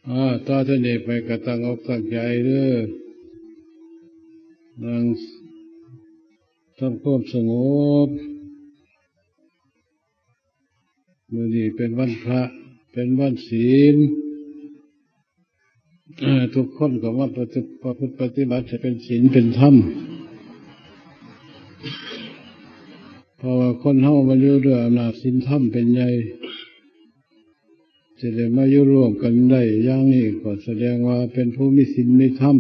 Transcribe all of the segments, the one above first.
ອາ ຕໍ່ຈາກນີ້ໄປກໍຕັ້ງອົກຕັ້ງໃຈເດີ ນັ່ງທຳຄວາມສະຫງົບ. ມື້ນີ້ເປັນວັນພະ ເປັນວັນສິນ ເອີ ທຸກຄົນກໍມາປະຕິ ປະພຶດປະຕິບັດໃຫ້ເປັນສິນເປັນທຳ ເພາະວ່າຄົນເຮົາມາຢູ່ດ້ວຍອຳນາດສິນທຳເປັນໃຫຍ່ ຈະໄດ້ມາຢູ່ຮ່ວມກັນໄດ້ຢ່າງນີ້ ກໍສະແດງວ່າເປັນຜູ້ມີສິນມີທຳ.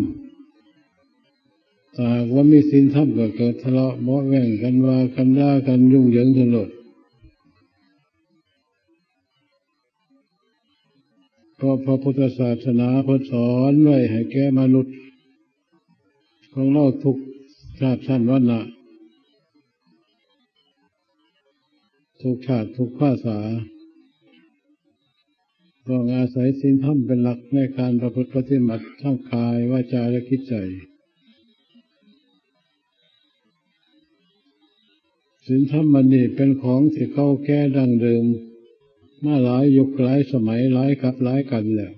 ຖ້າຫາກວ່າມີສິນທຳກໍເກີດທະເລາະເບາະແວ້ງກັນ ວ່າກັນ ດ່າກັນ ຫຍຸ້ງເຫຍິງກັນໂລດ. ເພາະພະພຸດທະສາສະໜາເພິ່ນສອນໄວ້ໃຫ້ແກ່ມະນຸດຂອງເຮົາທຸກຊາດຊັ້ນວັນນະ ທຸກຊາດທຸກພາສາ ຕ້ອງອາໄສສິນທຳເປັນຫຼັກໃນການປະພຶດປະຕິບັດທາງກາຍ ວາຈາ ແລະ ຈິດໃຈ. ສິນທຳອັນນີ້ເປັນຂອງທີ່ເກົ່າແກ່ດັ້ງເດີມມາຫຼາຍຍຸກຫຼາຍສະໄໝ ຫຼາຍກັບຫຼາຍກັນແລ້ວ.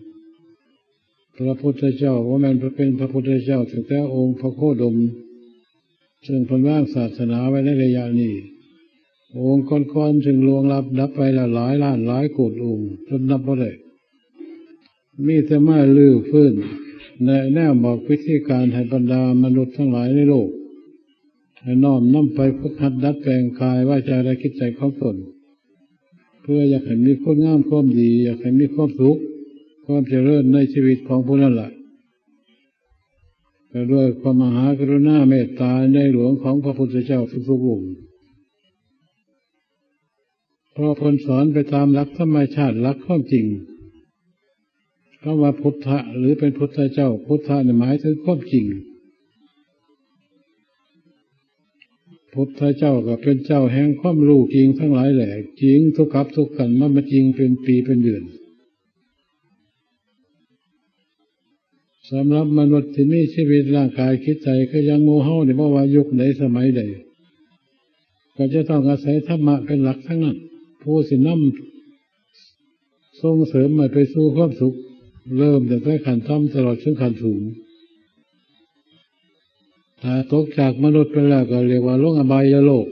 ພະພຸດທະເຈົ້າບໍ່ແມ່ນເປັນພະພຸດທະເຈົ້າຕັ້ງແຕ່ອົງພະໂຄດົມ ເຊິ່ງເພິ່ນວາງສາສະໜາໄວ້ໃນໄລຍະນີ້. ອົງກ່ອນໆ ເຊິ່ງລ່ວງລັບດັບໄປແລ້ວຫຼາຍລ້ານຫຼາຍໂກດອົງ ຈົນນັບບໍ່ໄດ້. ມີແຕ່ມາຮື້ຟື້ນ ແນະແນວບອກວິທີການໃຫ້ບັນດາມະນຸດທັງຫຼາຍໃນໂລກ ໃຫ້ນ້ອມນຳໄປຝຶກຫັດດັດແປງກາຍ ວາຈາ ແລະ ຈິດໃຈຂອງຕົນ ເພື່ອຢາກໃຫ້ມີຄຸນງາມຄວາມດີ ຢາກໃຫ້ມີຄວາມສຸກ ຄວາມຈະເລີນໃນຊີວິດຂອງຜູ້ນັ້ນລະ ກໍດ້ວຍຄວາມມະຫາກະລຸນາເມດຕາໃນຫຼວງຂອງພະພຸດທະເຈົ້າທຸກໆອົງ. ເພາະເພິ່ນສອນໄປຕາມຫຼັກທຳມະຊາດ ຫຼັກຄວາມຈິງ. ຄຳວ່າພຸດທະ ຫຼື ເປັນພຸດທະເຈົ້າ, ພຸດທະນີ້ໝາຍເຖິງຄວາມຈິງ. ພຸດທະເຈົ້າກໍເປັນເຈົ້າແຫ່ງຄວາມຮູ້ຈິງທັງຫຼາຍແຫຼະ, ຈິງທຸກກັບທຸກກັນ, ມັນບໍ່ຈິງເປັນປີເປັນເດືອນ. ສຳລັບມະນຸດທີ່ມີຊີວິດ ຮ່າງກາຍ, ຈິດໃຈ ຄືຢ່າງໝູ່ເຮົານີ້, ບໍ່ວ່າຍຸກໃດສະໄໝໃດ, ກໍຈະຕ້ອງອາໄສທຳມະເປັນຫຼັກທັງນັ້ນ, ຜູ້ຊິນຳສົ່ງເສີມໃຫ້ໄປສູ່ຄວາມສຸກ, ເລີ່ມຕັ້ງແຕ່ຂັ້ນຕ່ຳຕະຫຼອດເຖິງຂັ້ນສູງ. ຖ້າຕົກຈາກມະນຸດໄປແລ້ວ ກໍຮຽກວ່າລົງອະບາຍຍະໂລກ,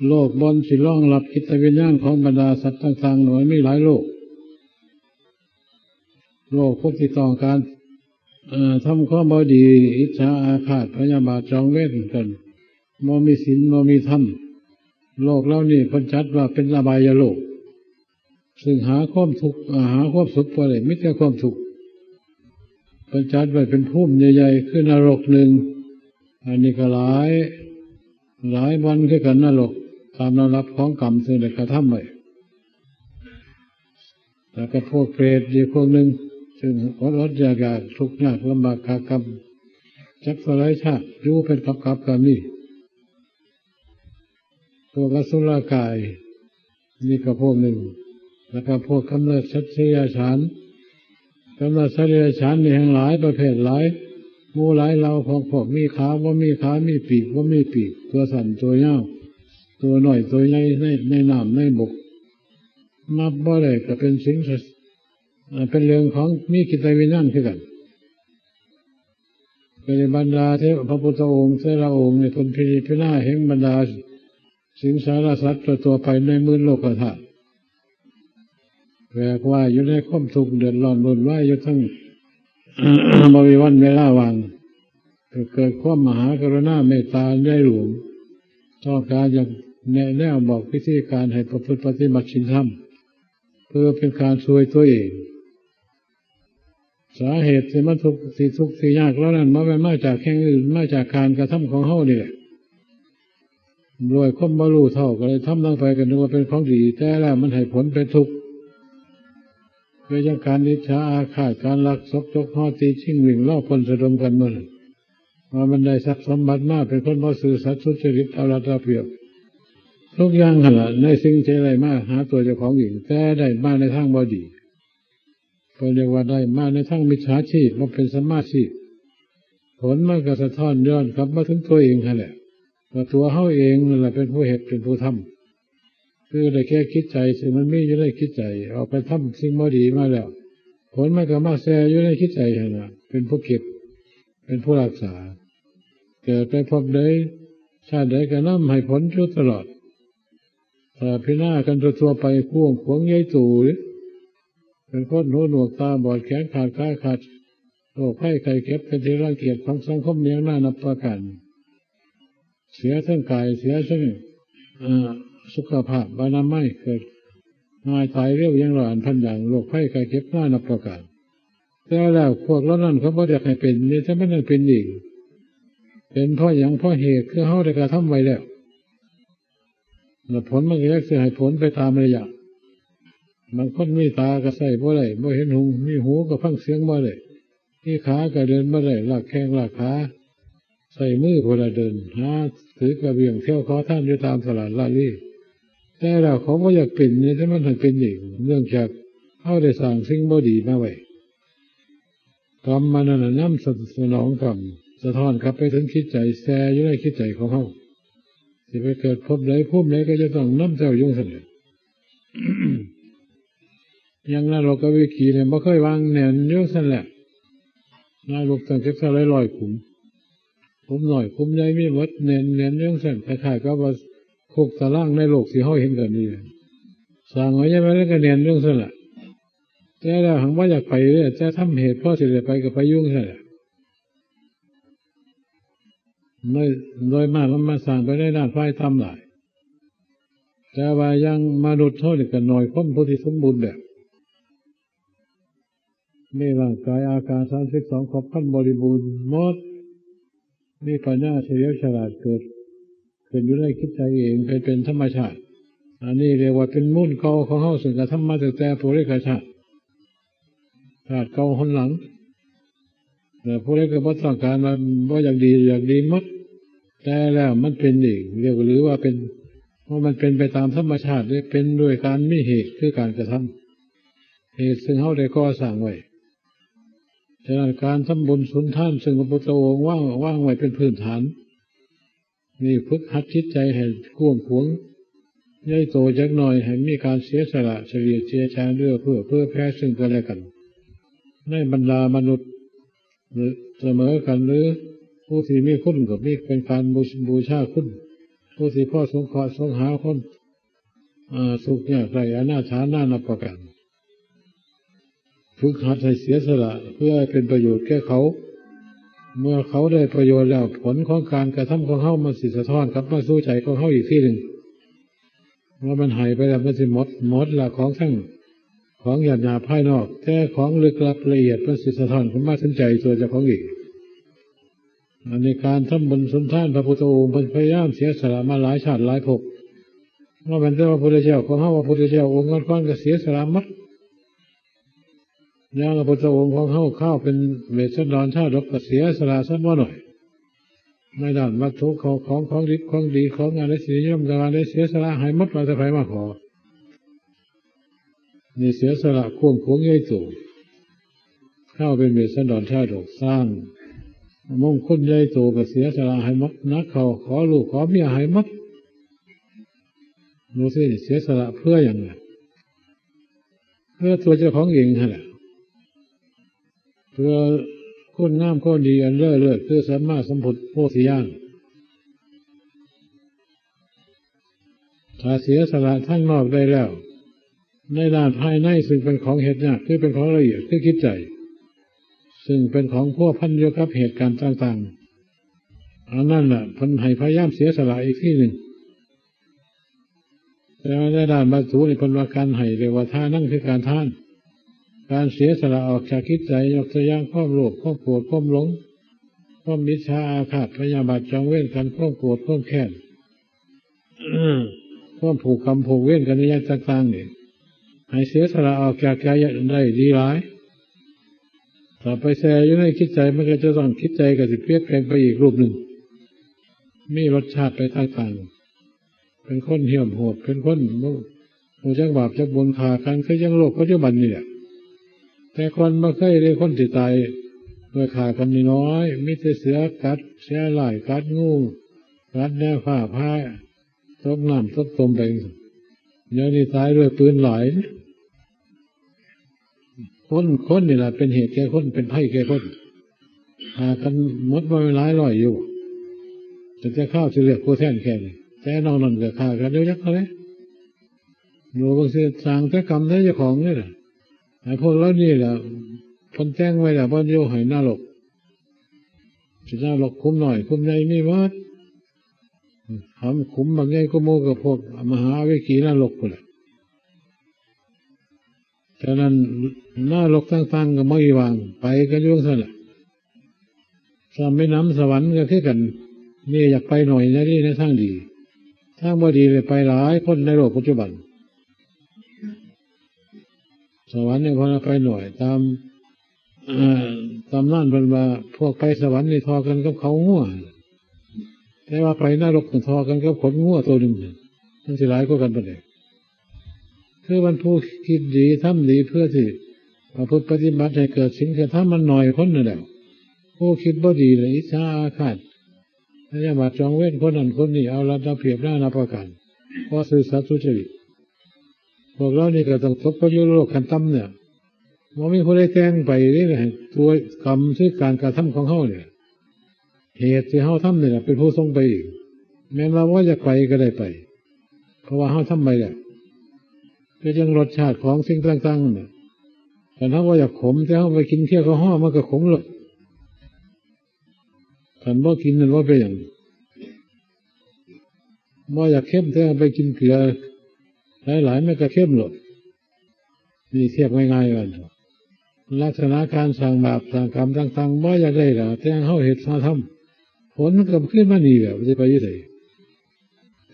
ໂລກບ່ອນຊິຮອງຮັບຈິດວິນຍານຂອງບັນດາສັດຕ່າງໆ ມັນມີຫຼາຍໂລກ. ໂລກຄົນທີ່ຕ້ອງການ ເອີ ທຳຄວາມບໍ່ດີ, ອິດສາອາຄາດ ພະຍາບາດຈອງເວນກັນ, ບໍ່ມີສິນ ບໍ່ມີທຳ, ໂລກເຫຼົ່ານີ້ເພິ່ນຈັດວ່າເປັນອະບາຍຍະໂລກ, ຊຶ່ງຫາຄວາມທຸກ ຫາຄວາມສຸກບໍ່ໄດ້, ມີແຕ່ຄວາມທຸກ. ເພິ່ນຈັດໄວ້ເປັນພູມໃຫຍ່ໆ ຄືນະລົກໜຶ່ງ, ອັນນີ້ກໍຫຼາຍ ຫຼາຍບ່ອນຄືກັນ ນະລົກ, ຕາມລຳດັບຂອງກຳ ເຊິ່ງໄດ້ກະທຳໄວ້. ແລ້ວກໍພວກເປດອີກພວກໜຶ່ງ ເຊິ່ງອົດໆຢາກໆ ທຸກຍາກລຳບາກກາກຳ ຈັກເທົ່າໃດຊາດ ຢູ່ເປັນກັບໆກໍມີ. ພວກອະສຸລະກາຍ ນີ້ກໍພວກໜຶ່ງ, ແລ້ວກໍພວກກຳເນີດສັດເດຍະສານ, ກຳເນີດສັດເດຍະສານນີ້ແຮ່ງຫຼາຍປະເພດ ຫຼາຍໝູ່ຫຼາຍເຫຼົ່າ ພວກ ພວກມີຂາ ບໍ່ມີຂາ, ມີປີກ ບໍ່ມີປີກ, ຕົວສັ້ນ ຕົວຍາວ, ຕົວນ້ອຍ ຕົວໃຫຍ່ ໃນ ໃນນ້ຳ ໃນບົກ ນັບບໍ່ໄດ້ ກໍເປັນສິ່ງ ເປັນເລື່ອງຂອງມີຈິດໃຈວິນຍານຄືກັນ. ກໍໃນບັນດາເທວະ ພະພຸດທະອົງແຕ່ລະອົງນີ້ ເພິ່ນພິຈາລະນາເຫັນບັນດາສິງສາລະສັດທົ່ວໆໄປໃນໝື່ນໂລກະທາດ ແວກວ່າຍຢູ່ໃນຄວາມທຸກ ເດືອດຮ້ອນວຸ່ນວາຍຢູ່ທັງ ບໍ່ມີວັນເວລາວ່າງ, ກໍເກີດຄວາມມະຫາກະລຸນາເມດຕາໃຫຍ່ຫຼວງ, ຕ້ອງການຢາກແນະແນວບອກວິທີການໃຫ້ປະພຶດປະຕິບັດສິນທຳ ເພື່ອເປັນການຊ່ວຍຕົວເອງ. ສາເຫດທີ່ມັນທຸກ ທີ່ທຸກທີ່ຍາກເຫຼົ່ານັ້ນ ບໍ່ແມ່ນມາຈາກແຫ່ງອື່ນ, ມາຈາກການກະທຳຂອງເຮົານີ້ແຫຼະ. ດ້ວຍຄວາມບໍ່ຮູ້ເທົ່າ ກໍເລີຍທຳລົງໄປ ກໍນຶກວ່າເປັນຂອງດີ, ແຕ່ແລ້ວມັນໃຫ້ຜົນເປັນທຸກ. ຄືຈັ່ງການອິດສາອາຄາດ, ການລັກ, ສົກ, ຈົກ, ຮໍ, ຕີ, ຊິງ, ວິ່ງ, ລາວ, ປຸ້ນ, ສະດົມກັນໝົດ, ວ່າມັນໄດ້ຊັບສົມບັດມາ, ເປັນຄົນບໍ່ຊື່ສັດ, ສຸດຈະລິດ, ເອົາລັດເອົາປຽບ, ທຸກຢ່າງຫັ້ນລະ, ໃນສິ່ງທີ່ໄດ້ມາຫາຕົວເຈົ້າຂອງເອງ, ແຕ່ໄດ້ມາໃນທາງບໍ່ດີ. ເພິ່ນເອີ້ນວ່າໄດ້ມາໃນທາງມິດສາຊີບ, ບໍ່ເປັນສຳມາຊີບ. ຜົນມັນກໍສະທ້ອນຍ້ອນກັບມາເຖິງຕົວເອງຫັ້ນແຫຼະ, ວ່າຕົວເຮົາເອງນັ້ນແຫຼະເປັນຜູ້ເຮັດເປັນຜູ້ທຳ, ຄືໄດ້ແກ່ຈິດໃຈ ຊຶ່ງມັນມີຢູ່ໃນຈິດໃຈ, ອອກໄປທຳສິ່ງບໍ່ດີມາແລ້ວ, ຜົນມັນກໍມາແຊ່ຢູ່ໃນຈິດໃຈຫັ້ນລະ ເປັນຜູ້ເກັບ ເປັນຜູ້ຮັກສາ. ເກີດໄປພົບໃດຊາດໃດກໍນຳໃຫ້ຜົນຢູ່ຕະຫຼອດ. ຖ້າພິຈາລະນາກັນທົ່ວໆໄປ ກວ້າງຂວາງໃຫຍ່ໂຕເດ້ ເປັນຄົນຫູໜວກຕາບອດ ແຂນຂາດຂາຂາດ ໂລກໄພໄຂ້ເຈັບເປັນທີ່ລັງກຽດຂອງສັງຄົມຢ່າງນານັບປະການ. ເສຍທັງກາຍ ເສຍທັງ ເອີ ສຸຂະພາບອະນາໄມ ເກີດງ່າຍຕາຍເລັວຢ່າງຫຼວງອັນພັນຢ່າງ ໂລກໄພໄຂ້ເຈັບນານັບປະການ. ແຕ່ແລ້ວພວກເຫຼົ່ານັ້ນເຂົາບໍ່ຢາກໃຫ້ເປັນ ມີແຕ່ມັນຍັງເປັນອີກ. ເປັນເພາະຫຍັງ? ເພາະເຫດຄືເຮົາໄດ້ກະທຳໄວ້ແລ້ວ ແລ້ວຜົນມັນກໍຢາກຊິໃຫ້ຜົນໄປຕາມໄລຍະ. ບາງຄົນມີຕາກໍໃຊ້ບໍ່ໄດ້ ບໍ່ເຫັນຫຸ່ງ, ມີຫູກໍຟັງສຽງບໍ່ໄດ້, ມີຂາກໍເດີນບໍ່ໄດ້, ລາກແຂ້ງລາກຂາ, ໃຊ້ມືພຸ້ນລະເດີນ, ຫາຖືກະບຽງ, ທ່ຽວຂໍທານຢູ່ຕາມຕະຫຼາດລາລີ. ແຕ່ແລ້ວເຂົາບໍ່ຢາກເປັນນີ້ ແຕ່ມັນໃຫ້ເປັນເອງ, ເນື່ອງຈາກເຮົາໄດ້ສ້າງສິ່ງບໍ່ດີມາໄວ້. ກຳອັນນັ້ນນະນຳສະໜອງກຳ ສະທ້ອນກັບໄປເຖິງຈິດໃຈ, ແຊ່ຢູ່ໃນຈິດໃຈຂອງເຮົາ. ຊິໄປເກີດພົບໃດພູມໃດກໍຈະຕ້ອງນຳເຈົ້າຢູ່ຊັ້ນແຫຼະ. ຢ່າງນະລົກກະວິຖີນີ້ ບໍ່ເຄີຍວາງແໜ້ນຢູ່ຊັ້ນແຫຼະ. ນະລົກຕັ້ງເຈັດຮ້ອຍຂຸມ, ຂຸມນ້ອຍຂຸມໃຫຍ່ມີໝົດ, ແໜ້ນ ແໜ້ນຢູ່ຈັ່ງຊັ້ນ, ຄ້າຍໆກັບວ່າຄຸກຕາລາງໃນໂລກທີ່ເຮົາເຫັນກັນນີ້ ສ້າງໄວ້ຍາມໃດກໍແໜ້ນຢູ່ຈັ່ງຊັ້ນລະ. ແຕ່ແລ້ວຫາກບໍ່ຢາກໄປເດ້, ແຕ່ທຳເຫດພໍຊິໄດ້ໄປກໍໄປຢູ່ຈັ່ງຊັ້ນແຫຼະ. ໂດຍ ໂດຍມາກມັນມາສ້າງໄປໃນດ້ານຝ່າຍຕ່ຳຫຼາຍ, ແຕ່ວ່າຢ່າງມະນຸດເຮົານີ້ກໍໜ້ອຍຄົນຜູ້ທີ່ສົມບູນແບບ. ມີຮ່າງກາຍອາການສາມສິບສອງຄົບຄັນບໍລິບູນໝົດ, ມີປັນຍາສະຫຼຽວສະຫຼາດເກີດຂຶ້ນຢູ່ໃນຈິດໃຈເອງ ເປັນ ເປັນທຳມະຊາດ. ອັນນີ້ຮຽກວ່າເປັນມູນເກົ່າຂອງເຮົາ ເຊິ່ງກະທຳມາຕັ້ງແຕ່ປຸເລກະຊາດ, ຊາດເກົ່າຫົນຫຼັງ. ແລະ ຜູ້ໃດກໍບໍ່ຕ້ອງການວ່າ ບໍ່ຢາກດີ ຢາກດີໝົດ, ແຕ່ແລ້ວມັນເປັນເອງ ຮຽກ ຫຼືວ່າເປັນ ເພາະມັນເປັນໄປຕາມທຳມະຊາດເດ້, ເປັນດ້ວຍການມີເຫດ ຄືການກະທຳ ເຫດເຊິ່ງເຮົາໄດ້ກໍ່ສ້າງໄວ້. ສະນັ້ນ ການທຳບຸນສຸນທານ ເຊິ່ງພະພຸດທະອົງວາງ ວາງໄວ້ເປັນພື້ນຖານນີ້ ຝຶກຫັດຈິດໃຈໃຫ້ກວ້າງຂວາງໃຫຍ່ໂຕຈັກໜ້ອຍ, ໃຫ້ມີການເສຍສະຫຼະ ສະເລ່ຍເຊຍຊານ ເອື້ອເຟື້ອເຜື່ອແຜ່ເຊິ່ງກັນແລະກັນ ໃນບັນດາມະນຸດ ສະເໝີກັນ ຫຼື ຜູ້ທີ່ມີຄຸນກໍມີເປັນການບູ ບູຊາຄຸນ, ຜູ້ທີ່ພໍສົງເຄາະສົງຫາຄົນ ເອີ ທຸກຍາກໄຮ້ອະນາຖານານັບປະການ. ຝຶກຫັດໃຫ້ເສຍສະຫຼະເພື່ອໃຫ້ເປັນປະໂຫຍດແກ່ເຂົາ. ເມື່ອເຂົາໄດ້ປະໂຫຍດແລ້ວ, ຜົນຂອງການກະທຳຂອງເຮົາມັນຊິສະທ້ອນກັບມາສູ່ໃຈຂອງເຮົາອີກທີໜຶ່ງ. ເມື່ອມັນໃຫ້ໄປແລ້ວ ມັນຊິໝົດ ໝົດລະຂອງທັງ ຂອງຫຍາບໆພາຍນອກ, ແຕ່ຂອງເລິກລັບລະອຽດມັນຊິສະທ້ອນຂຶ້ນມາເຖິງໃຈຕົວເຈົ້າຂອງເອງ. ອັນນີ້ການທຳບຸນສຸນທານ ພະພຸດທະອົງເພິ່ນພະຍາຍາມເສຍສະຫຼະມາຫຼາຍຊາດຫຼາຍພົບ. ບໍ່ແມ່ນແຕ່ວ່າພຸດທະເຈົ້າຂອງເຮົາ, ວ່າພຸດທະເຈົ້າອົງກ່ອນໆກໍເສຍສະຫຼະໝົດ. ຢ່າງພະພຸດທະອົງຂອງເຮົາ ຄາວເປັນເວດສັນດອນຊາດົກ ກໍເສຍສະຫຼະສຳບໍ່ໜ້ອຍ ໃນດ້ານວັດຖຸເຂົ້າຂອງ ຂອງດິບຂອງດີ ຂອງອັນໃດທີ່ນິຍົມ ກໍອັນໃດເສຍສະຫຼະໃຫ້ໝົດ ວ່າແຕ່ໃຜມາຂໍ. ນີ້ເສຍສະຫຼະກວ້າງຂວາງໃຫຍ່ໂຕ, ເຮົາເປັນເວດສັນດອນຊາດົກ ສ້າງມົງຄຸນໃຫຍ່ໂຕ ກໍເສຍສະຫຼະໃຫ້ໝົດ, ໜັກເຂົ້າ ຂໍລູກຂໍເມຍໃຫ້ໝົດ. ດູຊິ ເສຍສະຫຼະເພື່ອຫຍັງ? ເພື່ອຕົວເຈົ້າຂອງເອງຫັ້ນແຫຼະ, ເພື່ອຄຸນງາມຄວາມດີອັນເລີດເລີດ ຄືສຳມາສຳພຸດໂພທິຍານ. ຖ້າເສຍສະຫຼະທາງນອກໄດ້ແລ້ວ, ໃນດ້ານພາຍໃນເຊິ່ງເປັນຂອງເຮັດຍາກ ຄືເປັນຂອງລະອຽດ ຄືຈິດໃຈ ເຊິ່ງເປັນຂອງພົວພັນຢູ່ກັບເຫດການຕ່າງໆ, ອັນນັ້ນລະເພິ່ນໃຫ້ພະຍາຍາມເສຍສະຫຼະອີກທີໜຶ່ງ. ແຕ່ວ່າໃນດ້ານວັດຖຸນີ້ເພິ່ນວ່າການໃຫ້ ເອີ້ນວ່າທານັງ ຄືການທານ, ການເສຍສະຫຼະອອກຈາກຈິດໃຈ, ຍົກຕົວຢ່າງ ຄວາມໂລບ ຄວາມໂກດ ຄວາມຫຼົງ ຄວາມອິດສາອາຄາດ ພະຍາບາດຈອງເວນກັນ ຄວາມໂກດ ຄວາມແຄ້ນ ຄວາມຜູກກຳຜູກເວນກັນໃນຢ່າງຕ່າງໆນີ້ ໃຫ້ເສຍສະຫຼະອອກຈາກໃຈໄດ້ດີຫຼາຍ. ຖ້າໄປແຊ່ຢູ່ໃນຈິດໃຈ ມັນກໍຈະຕ້ອງ ຈິດໃຈກໍຊິປ່ຽນແປງໄປອີກຮູບໜຶ່ງ, ມີລົດຊາດໄປຕ່າງໆ, ເປັນຄົນຫ້ຽມໂຫດ, ເປັນຄົນບໍ່ຮູ້ຈັກບາບຈັກບຸນ, ຂ້າກັນຄືຈັ່ງໂລກປັດຈຸບັນນີ້ແຫຼະ. ແຕ່ກ່ອນບໍ່ເຄີຍເດ ຄົນຊິຕາຍດ້ວຍຂ້າກັນນ້ອຍໆ, ມີແຕ່ເສືອກັດ, ເສືອຮ້າຍກັດ, ງູກັດ, ແນວຟ້າຜ່າ, ຕົກນ້ຳຕົກຕົມໄປ. ດຽວນີ້ຕາຍດ້ວຍປືນຫຼາຍ. ຄົນ ຄົນນີ້ລະເປັນເຫດແກ່ຄົນ ເປັນໄພແກ່ຄົນ ຂ້າກັນໝົດມາຫຼາຍຮ້ອຍຢູ່ ຕັ້ງແຕ່ຄາວຊິເລືອກຜູ້ແທນແຄ່ນີ້ ແຕ່ນອກນັ້ນກໍຂ້າກັນຢູ່ຈັກຫັ້ນແຫຼະ. ໂລກມັນຊິສ້າງແຕ່ກຳໃສ່ເຈົ້າຂອງນີ້ລະ ໃຫ້ພວກເຫຼົ່ານີ້ລະ ເພິ່ນແຕ່ງໄວ້ແລ້ວ ບໍ່ຢູ່ໃຫ້ນະລົກ ຊິນະລົກຂຸມນ້ອຍຂຸມໃຫຍ່ມີໝົດ ຫຳຂຸມບັກໃຫຍ່ກວ່າໝູ່ກໍພວກມະຫາວິກີນະລົກພຸ້ນແຫຼະ. ສະນັ້ນ ນະລົກຕ່າງໆກໍບໍ່ມີວ່າງ ໄປກັນຢູ່ຈັ່ງຊັ້ນລະ. ສ່ຳແມ່ນນຳສະຫວັນກໍຄືກັນ ນີ້ຢາກໄປໜ້ອຍໃນດີ ໃນທາງດີ ທາງບໍ່ດີໄດ້ໄປຫຼາຍຄົນໃນໂລກປັດຈຸບັນ. ສະຫວັນນີ້ເພິ່ນວ່າໄປໜ້ອຍ ຕາມ ເອີ ຕຳນານເພິ່ນວ່າ ພວກໄປສະຫວັນນີ້ທໍ່ກັນກັບເຂົາງົວ ແຕ່ວ່າໄປນະລົກນີ້ທໍ່ກັນກັບຂົນງົວໂຕໜຶ່ງ ມັນຊິຫຼາຍກວ່າກັນປານໃດ? ຄືມັນຜູ້ຄິດດີທຳດີເພື່ອຊິປະພຶດປະຕິບັດໃຫ້ເກີດສິນເກີດທຳມັນໜ້ອຍຄົນນັ້ນແຫຼ້ວ. ຜູ້ຄິດບໍ່ດີລະອິດສາອາຄາດ ພະຍາບາດຈອງເວນຄົນນັ້ນຄົນນີ້ ເອົາລັດເອົາປຽບນານາປະການ ບໍ່ຊື່ສັດສຸຈະລິດ. ພວກເຮົານີ້ກໍຕ້ອງຕົກໄປຢູ່ໂລກຂັ້ນຕ່ຳນີ້ ບໍ່ມີຜູ້ໃດແຕ່ງໄປເດ້ ຕົວກຳຄືການກະທຳຂອງເຮົານີ້ ເຫດທີ່ເຮົາທຳນີ້ລະເປັນຜູ້ສົ່ງໄປເອງ ແມ່ນວ່າບໍ່ຢາກໄປກໍໄດ້ໄປ ເພາະວ່າເຮົາທຳໄປແລ້ວ. ຄືຈັ່ງລົດຊາດຂອງສິ່ງຕ່າງໆນັ້ນນະ ຄັນເຮົາບໍ່ຢາກຂົມ ແຕ່ເຮົາໄປກິນເຄຍແອລກໍຮໍ ມັນກໍຂົມໂລດ. ຄັນບໍ່ກິນນັ້ນບໍ່ເປັນຫຍັງ ບໍ່ຢາກເຄັມ ແຕ່ໄປກິນເກືອຫຼາຍໆ ມັນກໍເຄັມໂລດ. ນີ້ທຽບງ່າຍໆວ່າ ລັກສະນະການສ້າງບາບສ້າງກຳຕ່າງໆ ບໍ່ຢາກໄດ້ດອກ ແຕ່ເຮົາເຮັດເຮົາທຳ ຜົນມັນກໍຄືນມານີ້ແຫຼະ ມັນຊິໄປຢູ່ໃສ?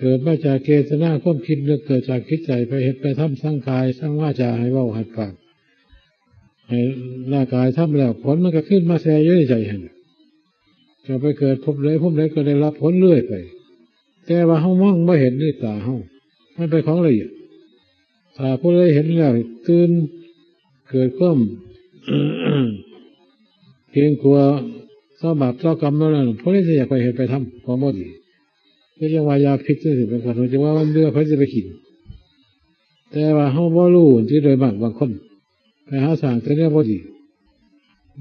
ເກີດມາຈາກເຈດຕະນາຄວາມຄິດນຶກ ເກີດຈາກຈິດໃຈ ໄປເຮັດໄປທຳ ທັງກາຍທັງວາຈາ ໃຫ້ເວົ້າໃຫ້ປາກ ໃຫ້ຮ່າງກາຍທຳແລ້ວ ຜົນມັນກໍຄືນມາແຊ່ຢູ່ໃນໃຈຫັ້ນ. ຈະໄປເກີດພົບໃດພູມໃດກໍໄດ້ຮັບຜົນເລື້ອຍໄປ ແຕ່ວ່າເຮົາມອງບໍ່ເຫັນດ້ວຍຕາເຮົາ ມັນເປັນຂອງລະອຽດ. ຖ້າຜູ້ໃດເຫັນແລ້ວຕື່ນ ເກີດຄວາມເກງກົວຕໍ່ບາບຕໍ່ກຳແລ້ວນັ້ນ ຜູ້ໃດຊິຢາກໄປເຮັດໄປທຳຂອງບໍ່ດີ. ຄືຈັ່ງວ່າຢາພິດຈັ່ງຊີ້ ເປັນການຮູ້ຈັກວ່າມັນເບື່ອ ໃຜຊິໄປກິນ? ແຕ່ວ່າເຮົາບໍ່ຮູ້ຕິ ໂດຍມາກບາງຄົນໄປຫາສ້າງແຕ່ແນວບໍ່ດີ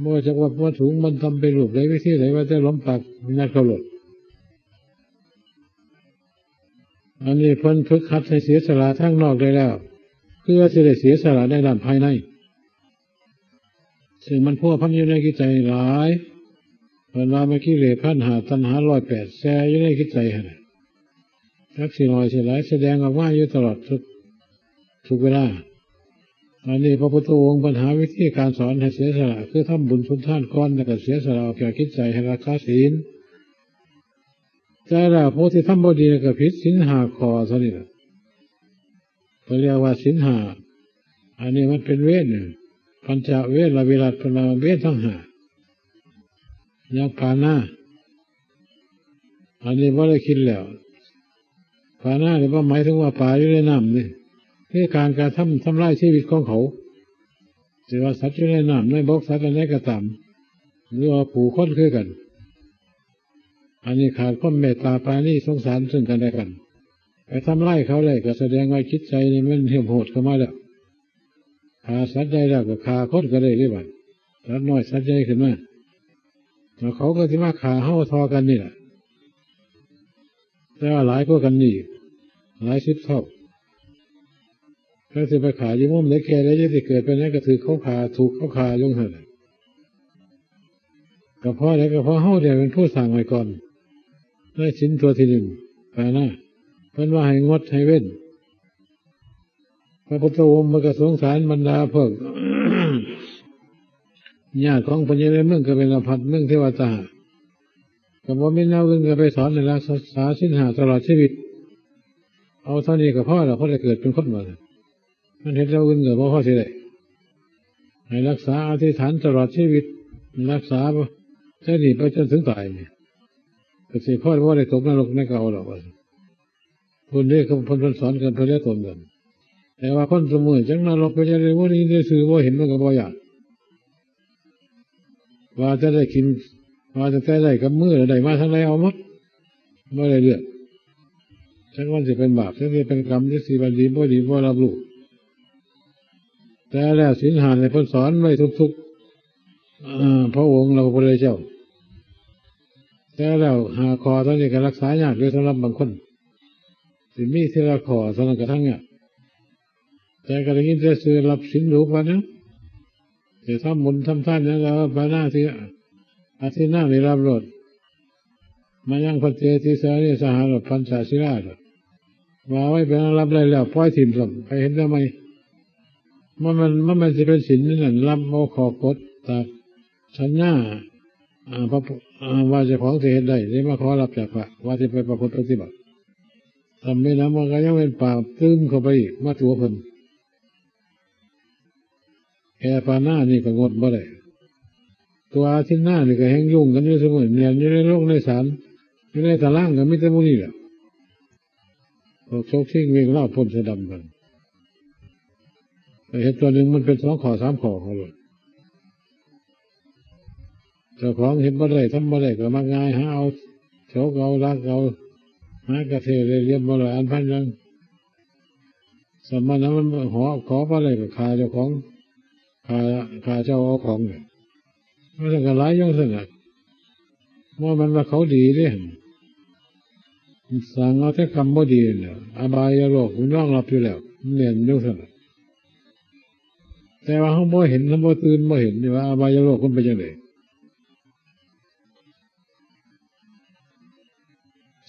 ບໍ່ຈັກວ່າມັນສູງມັນຕ່ຳ ເປັນຮູບໃດວິທີໃດ ວ່າແຕ່ຫຼວມປາກຍັດເຂົ້າໂລດ. ອັນນີ້ເພິ່ນຝຶກຫັດໃຫ້ເສຍສະຫຼະທາງນອກໄດ້ແລ້ວ ເພື່ອຊິໄດ້ເສຍສະຫຼະໃນດ້ານພາຍໃນ ຊຶ່ງມັນພົວພັນຢູ່ໃນຈິດໃຈຫຼາຍ. ເພິ່ນວ່າມີກິເລດພັນຫ້າ ຕັນຫາຮ້ອຍແປດ ແຊ່ຢູ່ໃນຈິດໃຈຫັ້ນນະ ຈັກຊິໜ້ອຍຊິຫຼາຍ ສະແດງອອກມາຢູ່ຕະຫຼອດທຸກ ທຸກເວລາ. ອັນນີ້ພະພຸດທະອົງເພິ່ນຫາວິທີການສອນໃຫ້ເສຍສະຫຼະ ຄືທຳບຸນສຸນທານກ່ອນ ແລ້ວກໍເສຍສະຫຼະອອກຈາກຈິດໃຈໃຫ້ຮັກສາສິນ. ແຕ່ລະຜູ້ທີ່ທຳບໍ່ດີກໍຜິດສິນຫ້າຂໍ້ເທົ່ານີ້ລະ ເພິ່ນຮຽກວ່າສິນຫ້າ. ອັນນີ້ມັນເປັນເວນ ປັນຈະເວນລະວິລັດ ເພິ່ນວ່າເວນທັງຫ້າ ຢ່າງປານາ ອັນນີ້ບໍ່ໄດ້ຄິດແລ້ວ. ປານານີ້ບໍ່ໝາຍເຖິງວ່າປາຢູ່ໃນນ້ຳນີ້ ຄືການກະທຳທຳລາຍຊີວິດຂອງເຂົາ ຊິວ່າສັດຢູ່ໃນນ້ຳໃນບົກ ສັດອັນໃດກໍຕາມ ຫຼືວ່າຜູ້ຄົນຄືກັນ ອັນນີ້ຂາດຄວາມເມດຕາປານີສົງສານເຊິ່ງກັນແລະກັນ ໄປທຳລາຍເຂົາໄດ້ ກໍສະແດງວ່າຈິດໃຈນີ້ມັນເຫື່ອມໂຫດເຂົ້າມາແລ້ວ. ຂ້າສັດໃຫຍ່ແລ້ວກໍຂ້າຄົນກໍໄດ້ເດ້ບາດ ສັດນ້ອຍສັດໃຫຍ່ຂຶ້ນມາ ແລ້ວເຂົາກໍຊິມາຂ້າເຮົາທໍ່ກັນນີ້ລະ ແຕ່ວ່າຫຼາຍກວ່າກັນນີ້ອີກ ຫຼາຍສິບເທົ່າ. ຈັກຊິໄປຂ້າຢູ່ມຸມໃດແກ່ໃດ ຈັກຊິເກີດເປັນຫຍັງ ກໍຖືກເຂົາຂ້າ ຖືກເຂົາຂ້າຢູ່ຫັ້ນແຫຼະ. ກໍເພາະໃດ ກໍເພາະເຮົານີ້ເປັນຜູ້ສ້າງໄວ້ກ່ອນ ໃນສິນຕົວທີໜຶ່ງ ປານາ ເພິ່ນວ່າໃຫ້ງົດໃຫ້ເວັ້ນ. ພະພຸດທະອົງເພິ່ນກໍສົງສານບັນດາພວກຍາດຂອງພະຍາໃນເມືອງກະເບນລະພັດ ເມືອງເທວະຕາ ກໍບໍ່ມີແນວອື່ນ ກໍໄປສອນໃຫ້ຮັກສາສິນຫ້າຕະຫຼອດຊີວິດ. ເອົາເທົ່ານີ້ກໍພໍແລ້ວ ພໍໄດ້ເກີດເປັນຄົນວ່າຊັ້ນ ມັນເຮັດແນວອື່ນກໍບໍ່ພໍຊິໄດ້. ໃຫ້ຮັກສາອະທິຖານຕະຫຼອດຊີວິດ ຮັກສາແຕ່ນີ້ໄປຈົນເຖິງຕາຍນີ້ ກໍຊິພໍບໍ່ໄດ້ຕົກນະລົກໃນເກົ່າດອກວ່າຊັ້ນ. ເພິ່ນເດ້ ເພິ່ນ ເພິ່ນສອນກັນ ເພິ່ນເລີຍຕົນກັນ. ແຕ່ວ່າຄົນຊຸມື້ຈັກນະລົກເປັນຈັ່ງໃດ ບໍ່ໄດ້ຍິນໄດ້ຊື່ ບໍ່ເຫັນ ມັນກໍບໍ່ຢາກ ວ່າແຕ່ໄດ້ກິນ ວ່າແຕ່ໄດ້ກັບມືແລ້ວ ໄດ້ມາທາງໃດເອົາໝົດ ບໍ່ໄດ້ເລືອກ. ຈັກມັນຊິເປັນບາບ ຈັກຊິເປັນກຳ ຈັກຊິວ່າດີບໍ່ດີ ບໍ່ຮັບຮູ້. ແຕ່ແລ້ວສິນຫ້ານີ້ເພິ່ນສອນໄວ້ທຸກໆ ເອີ ພະອົງ ແລະ ພະພຸດທະເຈົ້າ. ແຕ່ແລ້ວຫ້າຂໍ້ເທົ່ານີ້ກໍຮັກສາຍາກຢູ່ສຳລັບບາງຄົນ ຊິມີທີລະຂໍ້ເທົ່ານັ້ນກໍທັງຍາກ. ແຕ່ກໍໄດ້ຍິນແຕ່ຊື່ ຮັບສິນຢູ່ ວ່າຫຍັງ ຊິທຳບຸນທຳທານຫຍັງກໍ ປານາຕິ ອະທິນນານີ້ ຮັບໂລດ. ມະຍັງພັນເຕ ຕິສານີ ສະຫະ ແລະ ປັນຈະສີລາ ວ່າໄວ້ເປັນອັນຮັບໄດ້ແລ້ວ ປ່ອຍຖິ້ມຊ້ຳ ໄປເຮັດແນວໃໝ່. ມັນ ມັນ ມັນແມ່ນຊິເປັນສິນນັ້ນ ຮັບເອົາຂໍ້ກົດຕາມສັນຍາ ອາ ພະ ອາ ວ່າເຈົ້າຂອງຊິເຮັດໄດ້ ໄດ້ມາຂໍຮັບຈາກພະ ວ່າຊິໄປປະພຶດປະຕິບັດ. ຖ້າແມ່ນຫຍັງ ມັນກໍຍັງເປັນບາບຕື່ມເຂົ້າໄປອີກ ມາຕົວະເພິ່ນ. ແຄ່ປານານີ້ກໍງົດບໍ່ໄດ້ ຕົວອາທິນນານີ້ກໍແຮ່ງຫຍຸ້ງກັນຢູ່ຊຸມື້ ແໜ້ນຢູ່ໃນໂລງໃນສານ ຢູ່ໃນຕາລາງກໍມີແຕ່ໝູ່ນີ້ແຫຼະ ພວກໂຊກຊິງວຽງລາວພົ້ນສະດຳກັນ. ໄປເຮັດຕົວໜຶ່ງມັນເປັນສອງຂໍ້ສາມຂໍ້ເຂົາໂລດ. ເຈົ້າຂອງເຮັດບໍ່ໄດ້ ທຳບໍ່ໄດ້ກໍມັກງ່າຍ ຫາເອົາ ໂຊກເອົາ ລັກເອົາ ຫາກະເທເລ້ຍລຽນບໍ່ໄດ້ ອັນພັນຫຍັງ. ສະມະນະມັນຫອ ຂໍບໍ່ໄດ້ກໍຂ້າເຈົ້າຂອງ ຂ້າ ຂ້າເຈົ້າເອົາຂອງນີ້ ມັນກໍຫຼາຍຢ່າງຊັ້ນນະ. ບໍ່ແມ່ນວ່າເຂົາດີເດ້ ສ້າງເອົາແຕ່ກຳບໍ່ດີນັ້ນແຫຼະ ອະບາຍໂລກມັນຮອງຮັບຢູ່ແລ້ວ ມັນແມ່ນຈັ່ງຊັ້ນນະ. ແຕ່ວ່າເຮົາບໍ່ເຫັນ ເຮົາບໍ່ຕື່ນ ບໍ່ເຫັນນີ້ວ່າອະບາຍໂລກມັນເປັນຈັ່ງໃດ.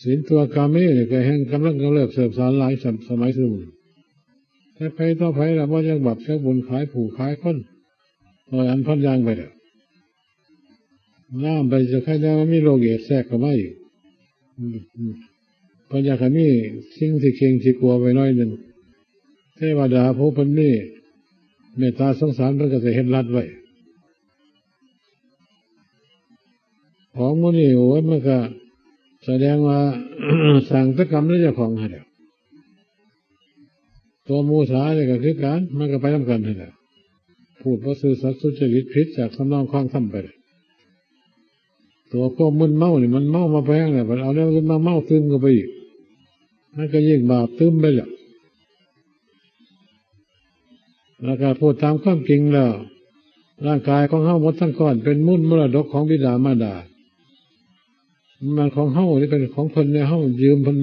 ສິນຕົວະກາເມນີ້ກໍແຮ່ງກຳລັງກຳເລີບເສີບສານຫຼາຍສະ ສະໄໝຊຸມື້. ແຕ່ໃຜຕໍ່ໃຜລະບໍ່ຈັກບາບຈັກບຸນ ຂາຍຜູ້ຂາຍຄົນ ຮ້ອຍອັນພັນຢ່າງໄປແລ້ວ. ລາມໄປຈະໃຄແນວມີໂລກເອດແຊກເຂົ້າມາອີກ. ອືມ ເພິ່ນຢາກໃຫ້ມີສິ່ງທີ່ເກັ່ງທີ່ກົວໄວ້ໜ້ອຍໜຶ່ງ. ເທວະດາຜູ້ເພິ່ນມີເມດຕາສົງສານ ເພິ່ນກໍຈະເຮັດລັດໄວ້. ຂອງໝູ່ນີ້ ໂອ້ຍ ມັນກະສະແດງວ່າ ສ້າງແຕ່ກຳໃນເຈົ້າຂອງຫັ້ນແຫຼະ. ຕົວໝູສານີ້ກໍຄືກັນ ມັນກໍໄປນຳກັນຫັ້ນແຫຼະ. ພູດບໍ່ຊື່ສັດສຸດຈະລິດ ຜິດຈາກທຳນອງຄອງທຳໄປ. ຕົວຄວາມມຶນເມົານີ້ ມັນເມົາມາແພງແລ້ວ ບັດເອົາແນວອື່ນມາເມົາຕື່ມເຂົ້າໄປອີກ ມັນກໍຍິ່ງບາບຕື່ມໄປແລ້ວ. ແລ້ວກໍພູດຕາມຄວາມຈິງແລ້ວ ຮ່າງກາຍຂອງເຮົາໝົດທັງກ້ອນເປັນມູນມໍລະດົກຂອງບິດາມານດາ. ມັນຂອງເຮົານີ້ ເປັນຂອງເພິ່ນແດ່ ເຮົາຢືມເພິ່ນ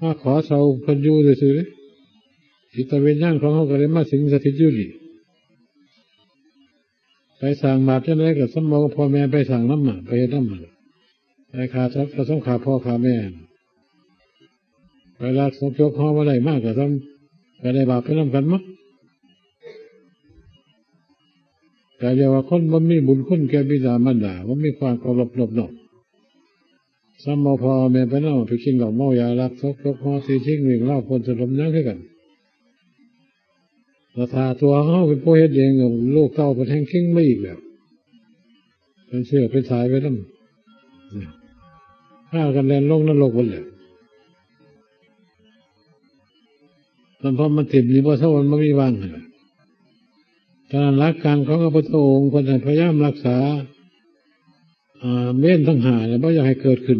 ມາຂໍເຊົ່າເພິ່ນຢູ່ຊື່ໆເດ້. ຈິດຕະວິນຍານຂອງເຮົາກໍໄດ້ມາສິງສະຖິດຢູ່ນີ້. ໄປສ້າງບາບຈັ່ງໃດກໍສຳເອົາພໍ່ແມ່ໄປສ້າງນຳ ໄປເຮັດນຳ. ໄປຂ້າສັດກໍສຳຂ້າພໍ່ຂ້າແມ່. ໄປລັກສອບຈົກຫໍ່ມາໄດ້ມາກໍສຳ ກໍໄດ້ບາບໄປນຳກັນໝົດ. ກໍຮຽກວ່າຄົນບໍ່ມີບຸນຄຸນແກ່ບິດາມານດາ ບໍ່ມີຄວາມເຄົາລົບນອບນ້ອມ. ສຳເອົາພໍ່ເອົາແມ່ໄປນຳ ໄປກິນເຫຼົ້າເມົາຢາ ລັກສອບຈົກຫໍ່ ຕີຊິງວິ່ງລາວ ປຸ້ນສະດົມຫຍັງຄືກັນ. ແລ້ວຖ້າຕົວເຮົາເປັນຜູ້ເຮັດເອງ ລູກເຕົ້າເພິ່ນແຮ່ງເກັ່ງມາອີກແລ້ວ ເປັນເຊື້ອເປັນສາຍໄປນຳ ພາກັນແລ່ນລົງນະລົກໝົດແລ້ວ. ມັນ ເພາະມັນຖິ້ມນີ້ບໍ່ເຊົາ ມັນບໍ່ມີວາງຫັ້ນແຫຼະ. ສະນັ້ນ ຫຼັກການຂອງພະພຸດທະອົງ ເພິ່ນໃຫ້ພະຍາຍາມລັກສາ ອາ ເວນທັງຫ້ານີ້ ບໍ່ຢາກໃຫ້ເກີດຂຶ້ນ.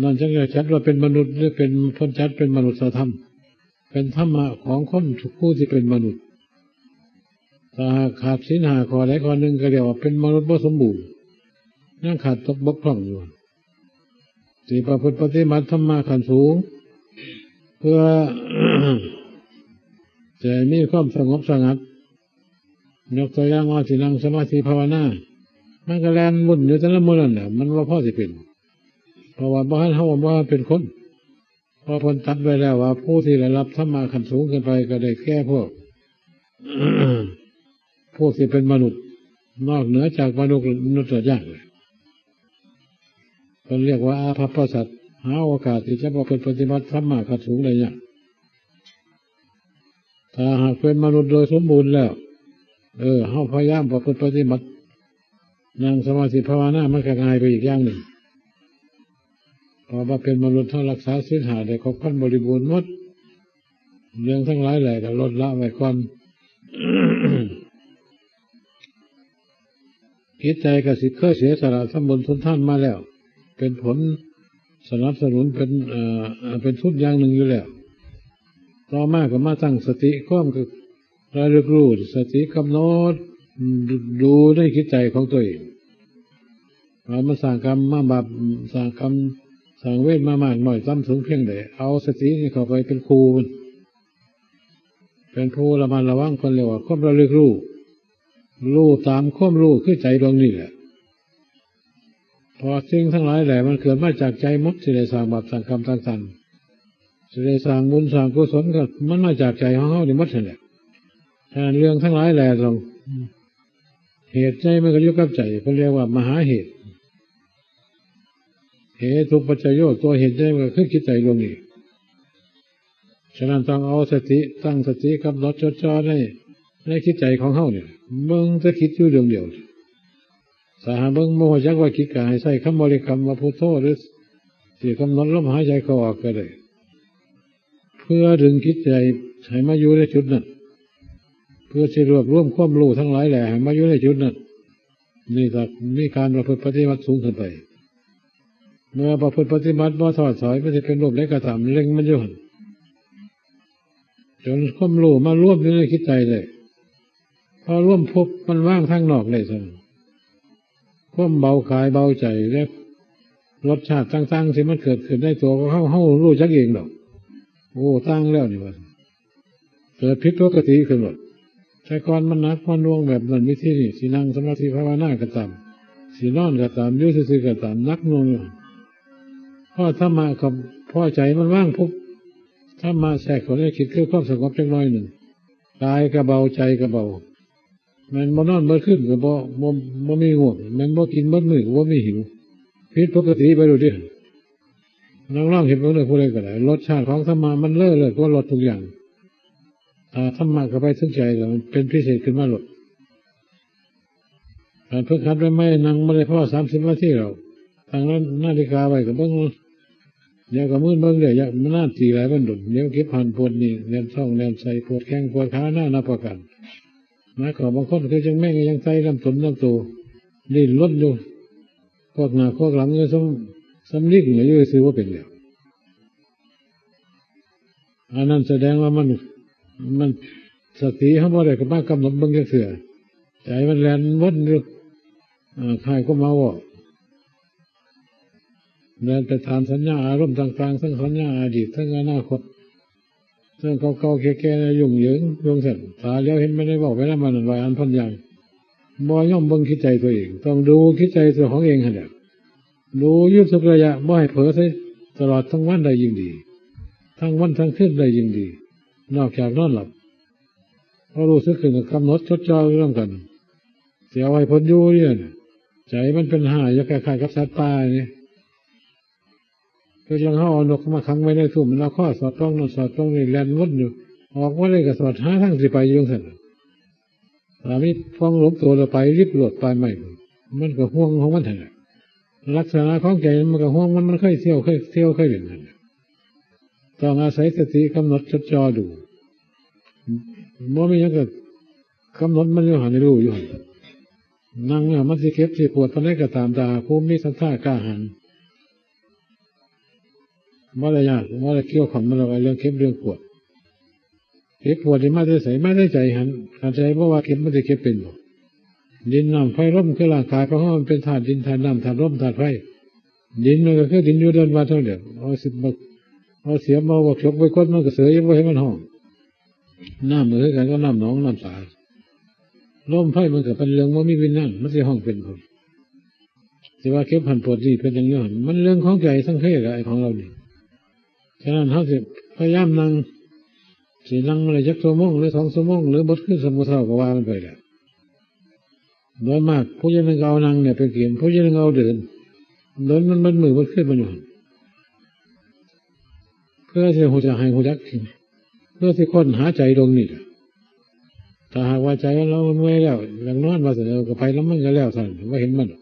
ນັ້ນຈຶ່ງຈະຈັດວ່າເປັນມະນຸດ ຫຼື ເປັນ ເພິ່ນຈັດເປັນມະນຸດສະທຳ ເປັນທຳມະຂອງຄົນທຸກຜູ້ທີ່ເປັນມະນຸດ. ຖ້າຫາກຂາດສິນຫ້າຂໍ້ໃດຂໍ້ໜຶ່ງ ກໍຮຽກວ່າເປັນມະນຸດບໍ່ສົມບູນ ຍັງຂາດຕົກບົກຜ່ອງຢູ່. ທີ່ປະພຶດປະຕິບັດທຳມະຂັ້ນສູງ ເພື່ອ ຈະໃຫ້ມີຄວາມສະຫງົບສະຫງັດ. ຍົກຕົວຢ່າງວ່າຊິນັ່ງສະມາທິພາວະນາ ມັນກໍແລ່ນວຸ່ນຢູ່ແຕ່ລະມື້ນັ້ນແຫຼະ ມັນບໍ່ພໍຊິເປັນ ເພາະວ່າບໍ່ທັນ ເຮົາບໍ່ທັນເປັນຄົນ. ເພາະເພິ່ນຕັດໄວ້ແລ້ວວ່າ ຜູ້ທີ່ໄດ້ຮັບທຳມະຂັ້ນສູງຂຶ້ນໄປ ກໍໄດ້ແກ່ພວກ ພວກທີ່ເປັນມະນຸດ ນອກເໜືອຈາກມະນຸດ ມະນຸດຍາກ. ເພິ່ນຮຽກວ່າອາພັບປະສັດ ຫາໂອກາດທີ່ຈະປະພຶດປະຕິບັດທຳມະຂັ້ນສູງໄດ້ຍາກ. ຖ້າຫາກເປັນມະນຸດໂດຍສົມບູນແລ້ວ ເອີ ເຮົາພະຍາຍາມປະພຶດປະຕິບັດ ນັ່ງສະມາທິພາວະນາ ມັນກໍງ່າຍໄປອີກຢ່າງໜຶ່ງ. ເພາະວ່າເປັນມະນຸດ ເຮົາຮັກສາສິນຫ້າໄດ້ຄົບຄັນບໍລິບູນໝົດ ເລື່ອງທັງຫຼາຍແຫຼະກໍລົດລະໄວ້ກ່ອນ. ຈິດໃຈກໍຊິເຄີຍເສຍສະຫຼະທຳບຸນທົນທານມາແລ້ວ ເປັນຜົນສະໜັບສະໜູນ ເປັນ ເອີ ເປັນທຶນຢ່າງໜຶ່ງຢູ່ແລ້ວ. ຕໍ່ມາກໍມາຕັ້ງສະຕິ ຄວາມ ລະລຶກຮູ້ ສະຕິກຳນົດ ອືມ ດູໃນຈິດໃຈຂອງຕົວເອງ ວ່າມັນສ້າງກຳມາບາບ ສ້າງກຳສ້າງເວນມາມາກນ້ອຍຕ່ຳສູງພຽງໃດ ເອົາສະຕິນີ້ເຂົ້າໄປເປັນຄູ່ມັນ ເປັນຜູ້ລະມັດລະວັງ. ເພິ່ນເອີ້ນວ່າຄວາມລະລຶກຮູ້ ຮູ້ຕາມຄວາມຮູ້ຄືໃຈດວງນີ້ແຫຼະ. ເພາະສິ່ງທັງຫຼາຍແຫຼະມັນເກີດມາຈາກໃຈໝົດ ຊິໄດ້ສ້າງບາບສ້າງກຳຕ່າງໆ ຊິໄດ້ສ້າງບຸນສ້າງກຸສົນ ກໍມັນມາຈາກໃຈຂອງເຮົານີ້ໝົດຫັ້ນແຫຼະ. ສະນັ້ນເລື່ອງທັງຫຼາຍແຫຼະຕ້ອງ ເຫດໃຫຍ່ມັນກໍຢູ່ກັບໃຈ ເພິ່ນເອີ້ນວ່າມະຫາເຫດ ເຫຕຸປັດຈະໂຍ ຕົວເຫດໃຫຍ່ມັນກໍຄືຈິດໃຈດວງນີ້. ສະນັ້ນຕ້ອງເອົາສະຕິ ຕັ້ງສະຕິກຳນົດຈົດຈ່ອໃນ ໃນຈິດໃຈຂອງເຮົານີ້ ເບິ່ງແຕ່ຈິດຢູ່ດວງດຽວ. ຖ້າຫາກເບິ່ງບໍ່ຮູ້ຈັກວ່າຈິດ ກໍໃຫ້ໃຊ້ຄຳບໍລິກຳວ່າພຸດໂທ ຫຼື ຊິກຳນົດລົມຫາຍໃຈເຂົ້າອອກກໍໄດ້ ເພື່ອດຶງຈິດໃຈໃຫ້ມາຢູ່ໃນຈຸດນັ້ນ ເພື່ອຊິລວບລວມຄວາມຮູ້ທັງຫຼາຍແຫຼະໃຫ້ມາຢູ່ໃນຈຸດນັ້ນ. ນີ້ກໍມີການປະພຶດປະຕິບັດສູງຂຶ້ນໄປ. ເມື່ອປະພຶດປະຕິບັດບໍ່ທໍ້ຖອຍ ມັນຊິເປັນຮູບໃດກໍຕາມ ເລັງມັນຢູ່ຫັ້ນ ຈົນຄວາມຮູ້ມາລວມຢູ່ໃນຈິດໃຈໄດ້. ພໍລວມປຸບ ມັນວາງທາງນອກໄດ້ຊັ້ນ ຄວາມເບົາກາຍເບົາໃຈ ແລະ ລົດຊາດຕ່າງໆ ທີ່ມັນເກີດຂຶ້ນໃນຕົວຂອງເຮົາ ເຮົາຮູ້ຈັກເອງດອກ ໂອ້ ຕ່າງແລ້ວນີ້ວ່າ ເກີດຜິດປົກກະຕິຂຶ້ນໂລດ. ແຕ່ກ່ອນມັນໜັກມັນໜ່ວງແບບນັ້ນ ວິທີນີ້ ຊິນັ່ງສະມາທິພາວະນາກໍຕາມ ຊິນອນກໍຕາມ ຢູ່ຊື່ໆກໍຕາມ ໜັກໜ່ວງຢູ່. ພໍທຳມະ ກໍພໍໃຈມັນວາງປຸບ ທຳມະແຊກເຂົ້າໃນຈິດ ຄືຄວາມສະຫງົບຈັກໜ້ອຍໜຶ່ງ ກາຍກໍເບົາ ໃຈກໍເບົາ. ແມ່ນບໍ່ນອນເບິດຄືນກໍບໍ່ ບໍ່ ບໍ່ມີງ່ວງ ແມ່ນບໍ່ກິນເບິດມື້ກໍບໍ່ມີຫິວ. ຜິດປົກກະຕິໄປໂລດເດ້. ລອງ ລອງເຮັດເບິ່ງເດີ ຜູ້ໃດກໍໄດ້. ລົດຊາດຂອງທຳມະມັນເລີດ ເລີດກວ່າລົດທຸກຢ່າງ. ຖ້າທຳມະເຂົ້າໄປເຖິງໃຈແລ້ວ ມັນເປັນພິເສດຂຶ້ນມາໂລດ. ການຝຶກຫັດໃໝ່ໆ ນັ່ງບໍ່ໄດ້ພໍສາມສິບນາທີແລ້ວ ຕັ້ງນາ ນາລິກາໄວ້ກໍເບິ່ງ ດຽວກໍມືນເບິ່ງເດ້ ຢ່າມານານຕີຫຼາຍ ມັນດົນ ດຽວເຈັບຫັ້ນປວດນີ້ ແໜ້ນທ້ອງແໜ້ນໄສ້ ປວດແຂ້ງປວດຂາ ນານາປະການ. ນາກໍບາງຄົນຄືຈັ່ງແມງຍັງໄຕ່ລຳຕົນລຳໂຕ ດີ້ນລົນຢູ່ ພວກໜ້າພວກຫຼັງຢູ່ ສ່ຳ ສ່ຳລິງຢູ່ ຊື່ບໍ່ເປັນແລ້ວ. ອັນນັ້ນສະແດງວ່າມັນ ມັນ ສະຕິເຮົາບໍ່ໄດ້ມາກຳນົດເບິ່ງຈັກເທື່ອ ໃຈມັນແລ່ນວົນຢູ່ ເອີ ຄ້າຍຄວາມເມົາເວົ້າ ແລ່ນໄປຕາມສັນຍາອາລົມຕ່າງໆ ທັງສັນຍາອະດີດ ທັງອະນາຄົດ ເລື່ອງເກົ່າໆແກ່ໆ ຫຍຸ້ງເຫຢິງຢູ່ຈັ່ງຊັ້ນ ຕາຫຼຽວເຫັນແຕ່ໄດ້ເວົ້າໄປນຳອັນນັ້ນຫຼາຍອັນພັນຢ່າງ ບໍ່ຍອມເບິ່ງຈິດໃຈຕົວເອງ. ຕ້ອງດູຈິດໃຈຕົວຂອງເອງຫັ້ນແຫຼະ ດູຢູ່ທຸກໄລຍະ ບໍ່ໃຫ້ເຜີໃສ່ ຕະຫຼອດທັງວັນໄດ້ຍິ່ງດີ ທັງວັນທັງຄືນໄດ້ຍິ່ງດີ ນອກຈາກນອນຫຼັບ ພໍຮູ້ສຶກຂຶ້ນກໍກຳນົດຈົດຈ່ອຢູ່ນຳກັນ ຊິເອົາໃຫ້ເພິ່ນຢູ່ນີ້ ໃຈມັນເປັນຫ້າ ຢ່າງຄ້າຍໆກັບສັດປ່ານີ້ ຄືຈັ່ງເຮົາເອົານົກມາຂັງໄວ້ໃນທຸ່ມ ມັນເອົາຄໍສອດປ່ອງນັ້ນສອດປ່ອງນີ້ ແລ່ນວົນຢູ່ ອອກມາໄດ້ກໍສອດຫາທາງຊິໄປຢູ່ຈັ່ງຊັ້ນ. ຖ້າມີປ່ອງຫຼົບໂຕແລ້ວໄປລິບໂລດ ປ່າໄມ້ ມັນກໍຫ່ວງຂອງມັນຫັ້ນແຫຼະ. ລັກສະນະຂອງໃຈມັນກໍຫ່ວງ ມັນ ມັນເຄີຍທ່ຽວ ເຄີຍທ່ຽວ ເຄີຍຫຼິ້ນຫັ້ນແຫຼະ. ຕ້ອງອາໄສສະຕິກຳນົດຈົດຈ່ອດູ ບໍ່ມີຫຍັງກໍກຳນົດມັນຢູ່ຫັ້ນ ໃຫ້ຮູ້ຢູ່ຫັ້ນ. ນັ່ງແລ້ວມັນຊິເຈັບຊິປວດປານໃດກໍຕາມ ຖ້າຫາກຜູ້ມີສັດທາກ້າຫານ ບໍ່ໄດ້ຍາກ ບໍ່ໄດ້ກ່ຽວຂ້ອງນຳດອກ ເລື່ອງເຈັບເລື່ອງປວດ. ເຈັບປວດນີ້ມາແຕ່ໃສ? ມາແຕ່ໃຈຫັ້ນ. ຄັນໃຈບໍ່ວ່າເຈັບ ມັນຊິເຈັບເປັນບໍ່? ດິນ ນ້ຳ ໄຟ ລົມ ຄືຮ່າງກາຍຂອງເຮົາ ມັນເປັນທາດດິນ ທາດນ້ຳ ທາດລົມ ທາດໄຟ. ດິນມັນກໍຄືດິນຢູ່ເດີ່ນວັດເຮົາແຫຼະ ເອົາສຽມ ເອົາສຽມ ເອົາບວກຈົກໄປກົດ ມັນກໍເສີຍ ບໍ່ເຫັນມັນຮ້ອງ. ນ້ຳກໍຄືກັນກັບນ້ຳໜອງນ້ຳສາ. ລົມ ໄຟ ມັນກໍເປັນເລື່ອງບໍ່ມີວິນຍານ ມັນຊິຮ້ອງເປັນບໍ່? ຊິວ່າເຈັບຫັ້ນປວດນີ້ ເປັນຫຍັງຢູ່ຫັ້ນ ມັນເລື່ອງຂອງໃຈສັງເຂະ ໄອ້ຂອງເຮົານີ້. ສະນັ້ນເຮົາຊິພະຍາຍາມນັ່ງ ຊິນັ່ງໄດ້ຈັກຊົ່ວໂມງ ຫຼື ສອງຊົ່ວໂມງ ຫຼື ເບິດຄືນ ຊຳມື້ເຊົ້າກໍວ່າກັນໄປແຫຼະ. ໂດຍມາກຜູ້ຢ່າງໜຶ່ງກໍເອົານັ່ງນີ້ເປັນເກມ ຜູ້ຢ່າງໜຶ່ງເອົາເດີນ ເດີນມັນເບິດມື້ເບິດຄືນມັນຢູ່ຫັ້ນ ເພື່ອຊິຮູ້ຈັກ ໃຫ້ຮູ້ຈັກ ເພື່ອຊິຄົ້ນຫາໃຈດວງນີ້ແຫຼະ. ຖ້າຫາກວ່າໃຈເຮົາເມື່ອຍແລ້ວ ຢາກນອນວ່າຊັ້ນ ເອີ ກໍໄປນຳມັນກໍແລ້ວຊັ້ນ ບໍ່ເຫັນມັນດອກ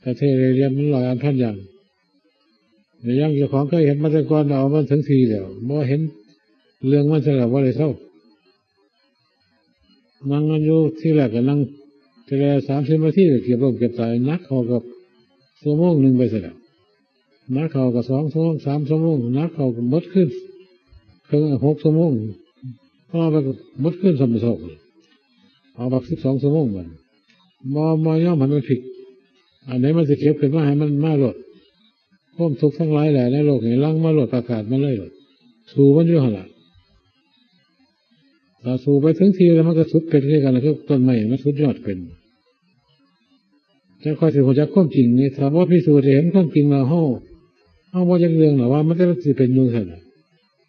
ກະເທເລລຽມມັນຫຼາຍອັນພັນຢ່າງ. ຢ່າງເຈົ້າຂອງເຄີຍເຮັດມາແຕ່ກ່ອນ ເອົາມັນເຖິງທີ່ແລ້ວ ບໍ່ເຫັນເລື່ອງມັນ ຊັ້ນລະບໍ່ໄດ້ເຊົາ. ນັ່ງກັນຢູ່ ທີແລກກໍນັ່ງແຕ່ສາມສິບນາທີ ກໍເກືອບລົ້ມເກືອບຕາຍ ໜັກເຂົ້າກໍຊົ່ວໂມງໜຶ່ງໄປຊັ້ນແຫຼະ. ໜັກເຂົ້າກໍສອງຊົ່ວໂມງ ສາມຊົ່ວໂມງ ໜັກເຂົ້າກໍເບິດຄືນເຄິ່ງ ຫົກຊົ່ວໂມງ ເພາະວ່າມັນໝົດຄືນຊ້ຳເຊົ້າ ເອົາບັກສິບສອງຊົ່ວໂມງບັດ ບໍ່ ບໍ່ຍອມໃຫ້ມັນພິກ ອັນໃດມັນຊິເກັບຂຶ້ນມາໃຫ້ມັນມາໂລດ ຄວາມທຸກທັງຫຼາຍແຫຼະໃນໂລກນີ້ ຫຼັ່ງມາໂລດ ປະກາດມາເລີຍໂລດ ສູ້ມັນຢູ່ຫັ້ນລະ ຖ້າສູ້ໄປເຖິງທີ່ແລ້ວ ມັນກໍສຸດເປັນຄືກັນ ຄືຕົ້ນໄມ້ມັນສຸດຍອດເປັນ ຈັ່ງຄ່ອຍຊິຮູ້ຈັກຄວາມຈິງນີ້ ຖ້າບໍ່ພິສູດໃຫ້ເຫັນຄວາມຈິງແລ້ວ ເຮົາ ເຮົາບໍ່ຈັກເລື່ອງດອກວ່າມັນຈະ ມັນຊິເປັນຢູ່ຊັ້ນນະ.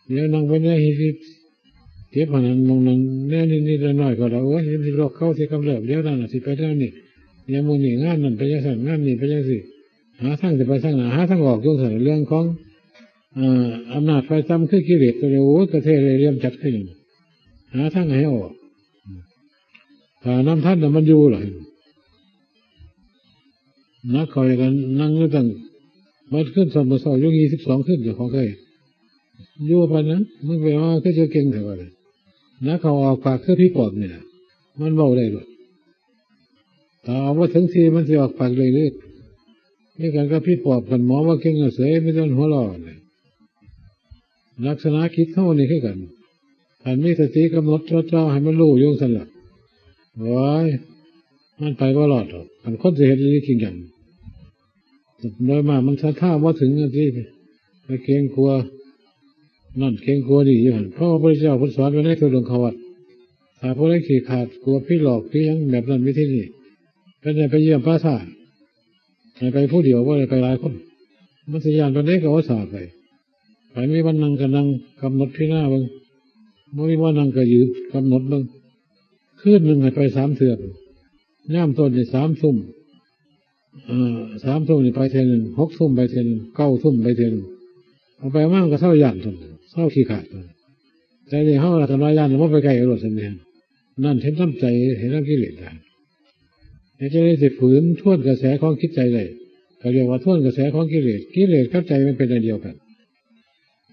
ດຽວນັ່ງໄປແນວເຮັດ ເຈັບຫັ້ນນັ້ນໝ່ອງນັ້ນ ແນວນິດໆໜ້ອຍໆກໍລະ ໂອ້ຍ ມັນຊິໂລກເກົ່າຊິກຳເລີບ ດຽວນັ້ນຊິໄປແນວນີ້ ດຽວມື້ນີ້ງານນັ້ນໄປຈັ່ງຊັ້ນ ງານນີ້ໄປຈັ່ງຊີ້ ຫາທາງຊິໄປທາງໜ້າ ຫາທາງອອກຢູ່ຊັ້ນ. ເລື່ອງຂອງ ເອີ ອຳນາດຝ່າຍຕ່ຳຄືກິເລດ ກໍເລີຍ ໂອ້ຍ ກະເທເລລຽມຈັດຄືຫຍັງ ຫາທາງໃຫ້ອອກ. ຖ້ານຳທັນນະມັນຢູ່ລະ ໜັກເຂົ້າອີກ ກໍນັ່ງຢູ່ຕັ້ງ ບັດຄືນຊ້ຳມື້ເຊົ້າຢູ່ ຊາວສອງຄືນ ເຈົ້າຂອງເຄີຍຢູ່ປານນັ້ນ ມຶງໄປວ່າຄືຈະເກັ່ງແທ້ວ່າ ໜັກເຂົ້າອອກປາກຄືຜີປອບນີ້ລະ ມັນເວົ້າໄດ້ໂລດ ຖ້າເອົາບໍ່ເຖິງທີ່ມັນຊິອອກປາກໄດ້ເລີຍ. ຄືກັນກັບຜີປອບ ຄັນໝໍບໍ່ເກັ່ງກໍເສຍ ມີແຕ່ຫົວເລາະຫັ້ນແຫຼະ. ລັກສະນະຈິດເຮົານີ້ຄືກັນ ຄັນມີສະຕິກຳນົດຈົດຈ່ອໃຫ້ມັນຮູ້ຢູ່ຊັ້ນລະ ໂອ້ຍ ມັນໄປບໍ່ລອດດອກ ຄັນຄົນຊິເຮັດອີ່ຫຼີຈິງຈັງ. ໂດຍມາກມັນສັດທາບໍ່ເຖິງຈັ່ງຊີ້ ໄປເກງກົວນັ້ນເກງກົວນີ້ຢູ່ຫັ້ນ ເພາະວ່າພະພຸດທະເຈົ້າເພິ່ນສອນໄວ້ໃນທຸດລົງຄະວັດ ຖ້າຜູ້ໃດຂີ້ຂາດ ກົວຜີຫຼອກຜີຫຍັງແບບນັ້ນວິທີນີ້ ເພິ່ນໃຫ້ໄປຢ້ຽມປ່າຊ້າ ໃຫ້ໄປຜູ້ດຽວ ບໍ່ໄດ້ໄປຫຼາຍຄົນ ມັນຊິຢ້ານປານໃດກໍອຸດສ່າໄປ. ໃຜມີບ່ອນນັ່ງກໍນັ່ງ ກຳນົດພິຈາລະນາເບິ່ງ ບໍ່ມີບ່ອນນັ່ງກໍຢືນກຳນົດເບິ່ງ ຄືນໜຶ່ງໃຫ້ໄປສາມເທື່ອ ຍາມຕົ້ນນີ້ສາມທຸ່ມ ເອີ ສາມທຸ່ມນີ້ໄປເທື່ອໜຶ່ງ ຫົກທຸ່ມໄປເທື່ອໜຶ່ງ ເກົ້າທຸ່ມໄປເທື່ອໜຶ່ງ ເອົາໄປມາມັນກໍເຊົາຢ້ານ ເຊົາຂີ້ຂາດ. ແຕ່ນີ້ເຮົາລະ ຄັນວ່າຢ້ານ ບໍ່ໄປໃກ້ໂລດຊັ້ນແມ່ນ ນັ້ນເຮັດນຳໃຈ ເຮັດນຳກິເລດໄດ້. ເຮັດຈັ່ງໃດຊິຝືນທວນກະແສຂອງຈິດໃຈໄດ້ ກໍຮຽກວ່າທວນກະແສຂອງກິເລດ. ກິເລດກັບໃຈມັນເປັນອັນດຽວກັນ.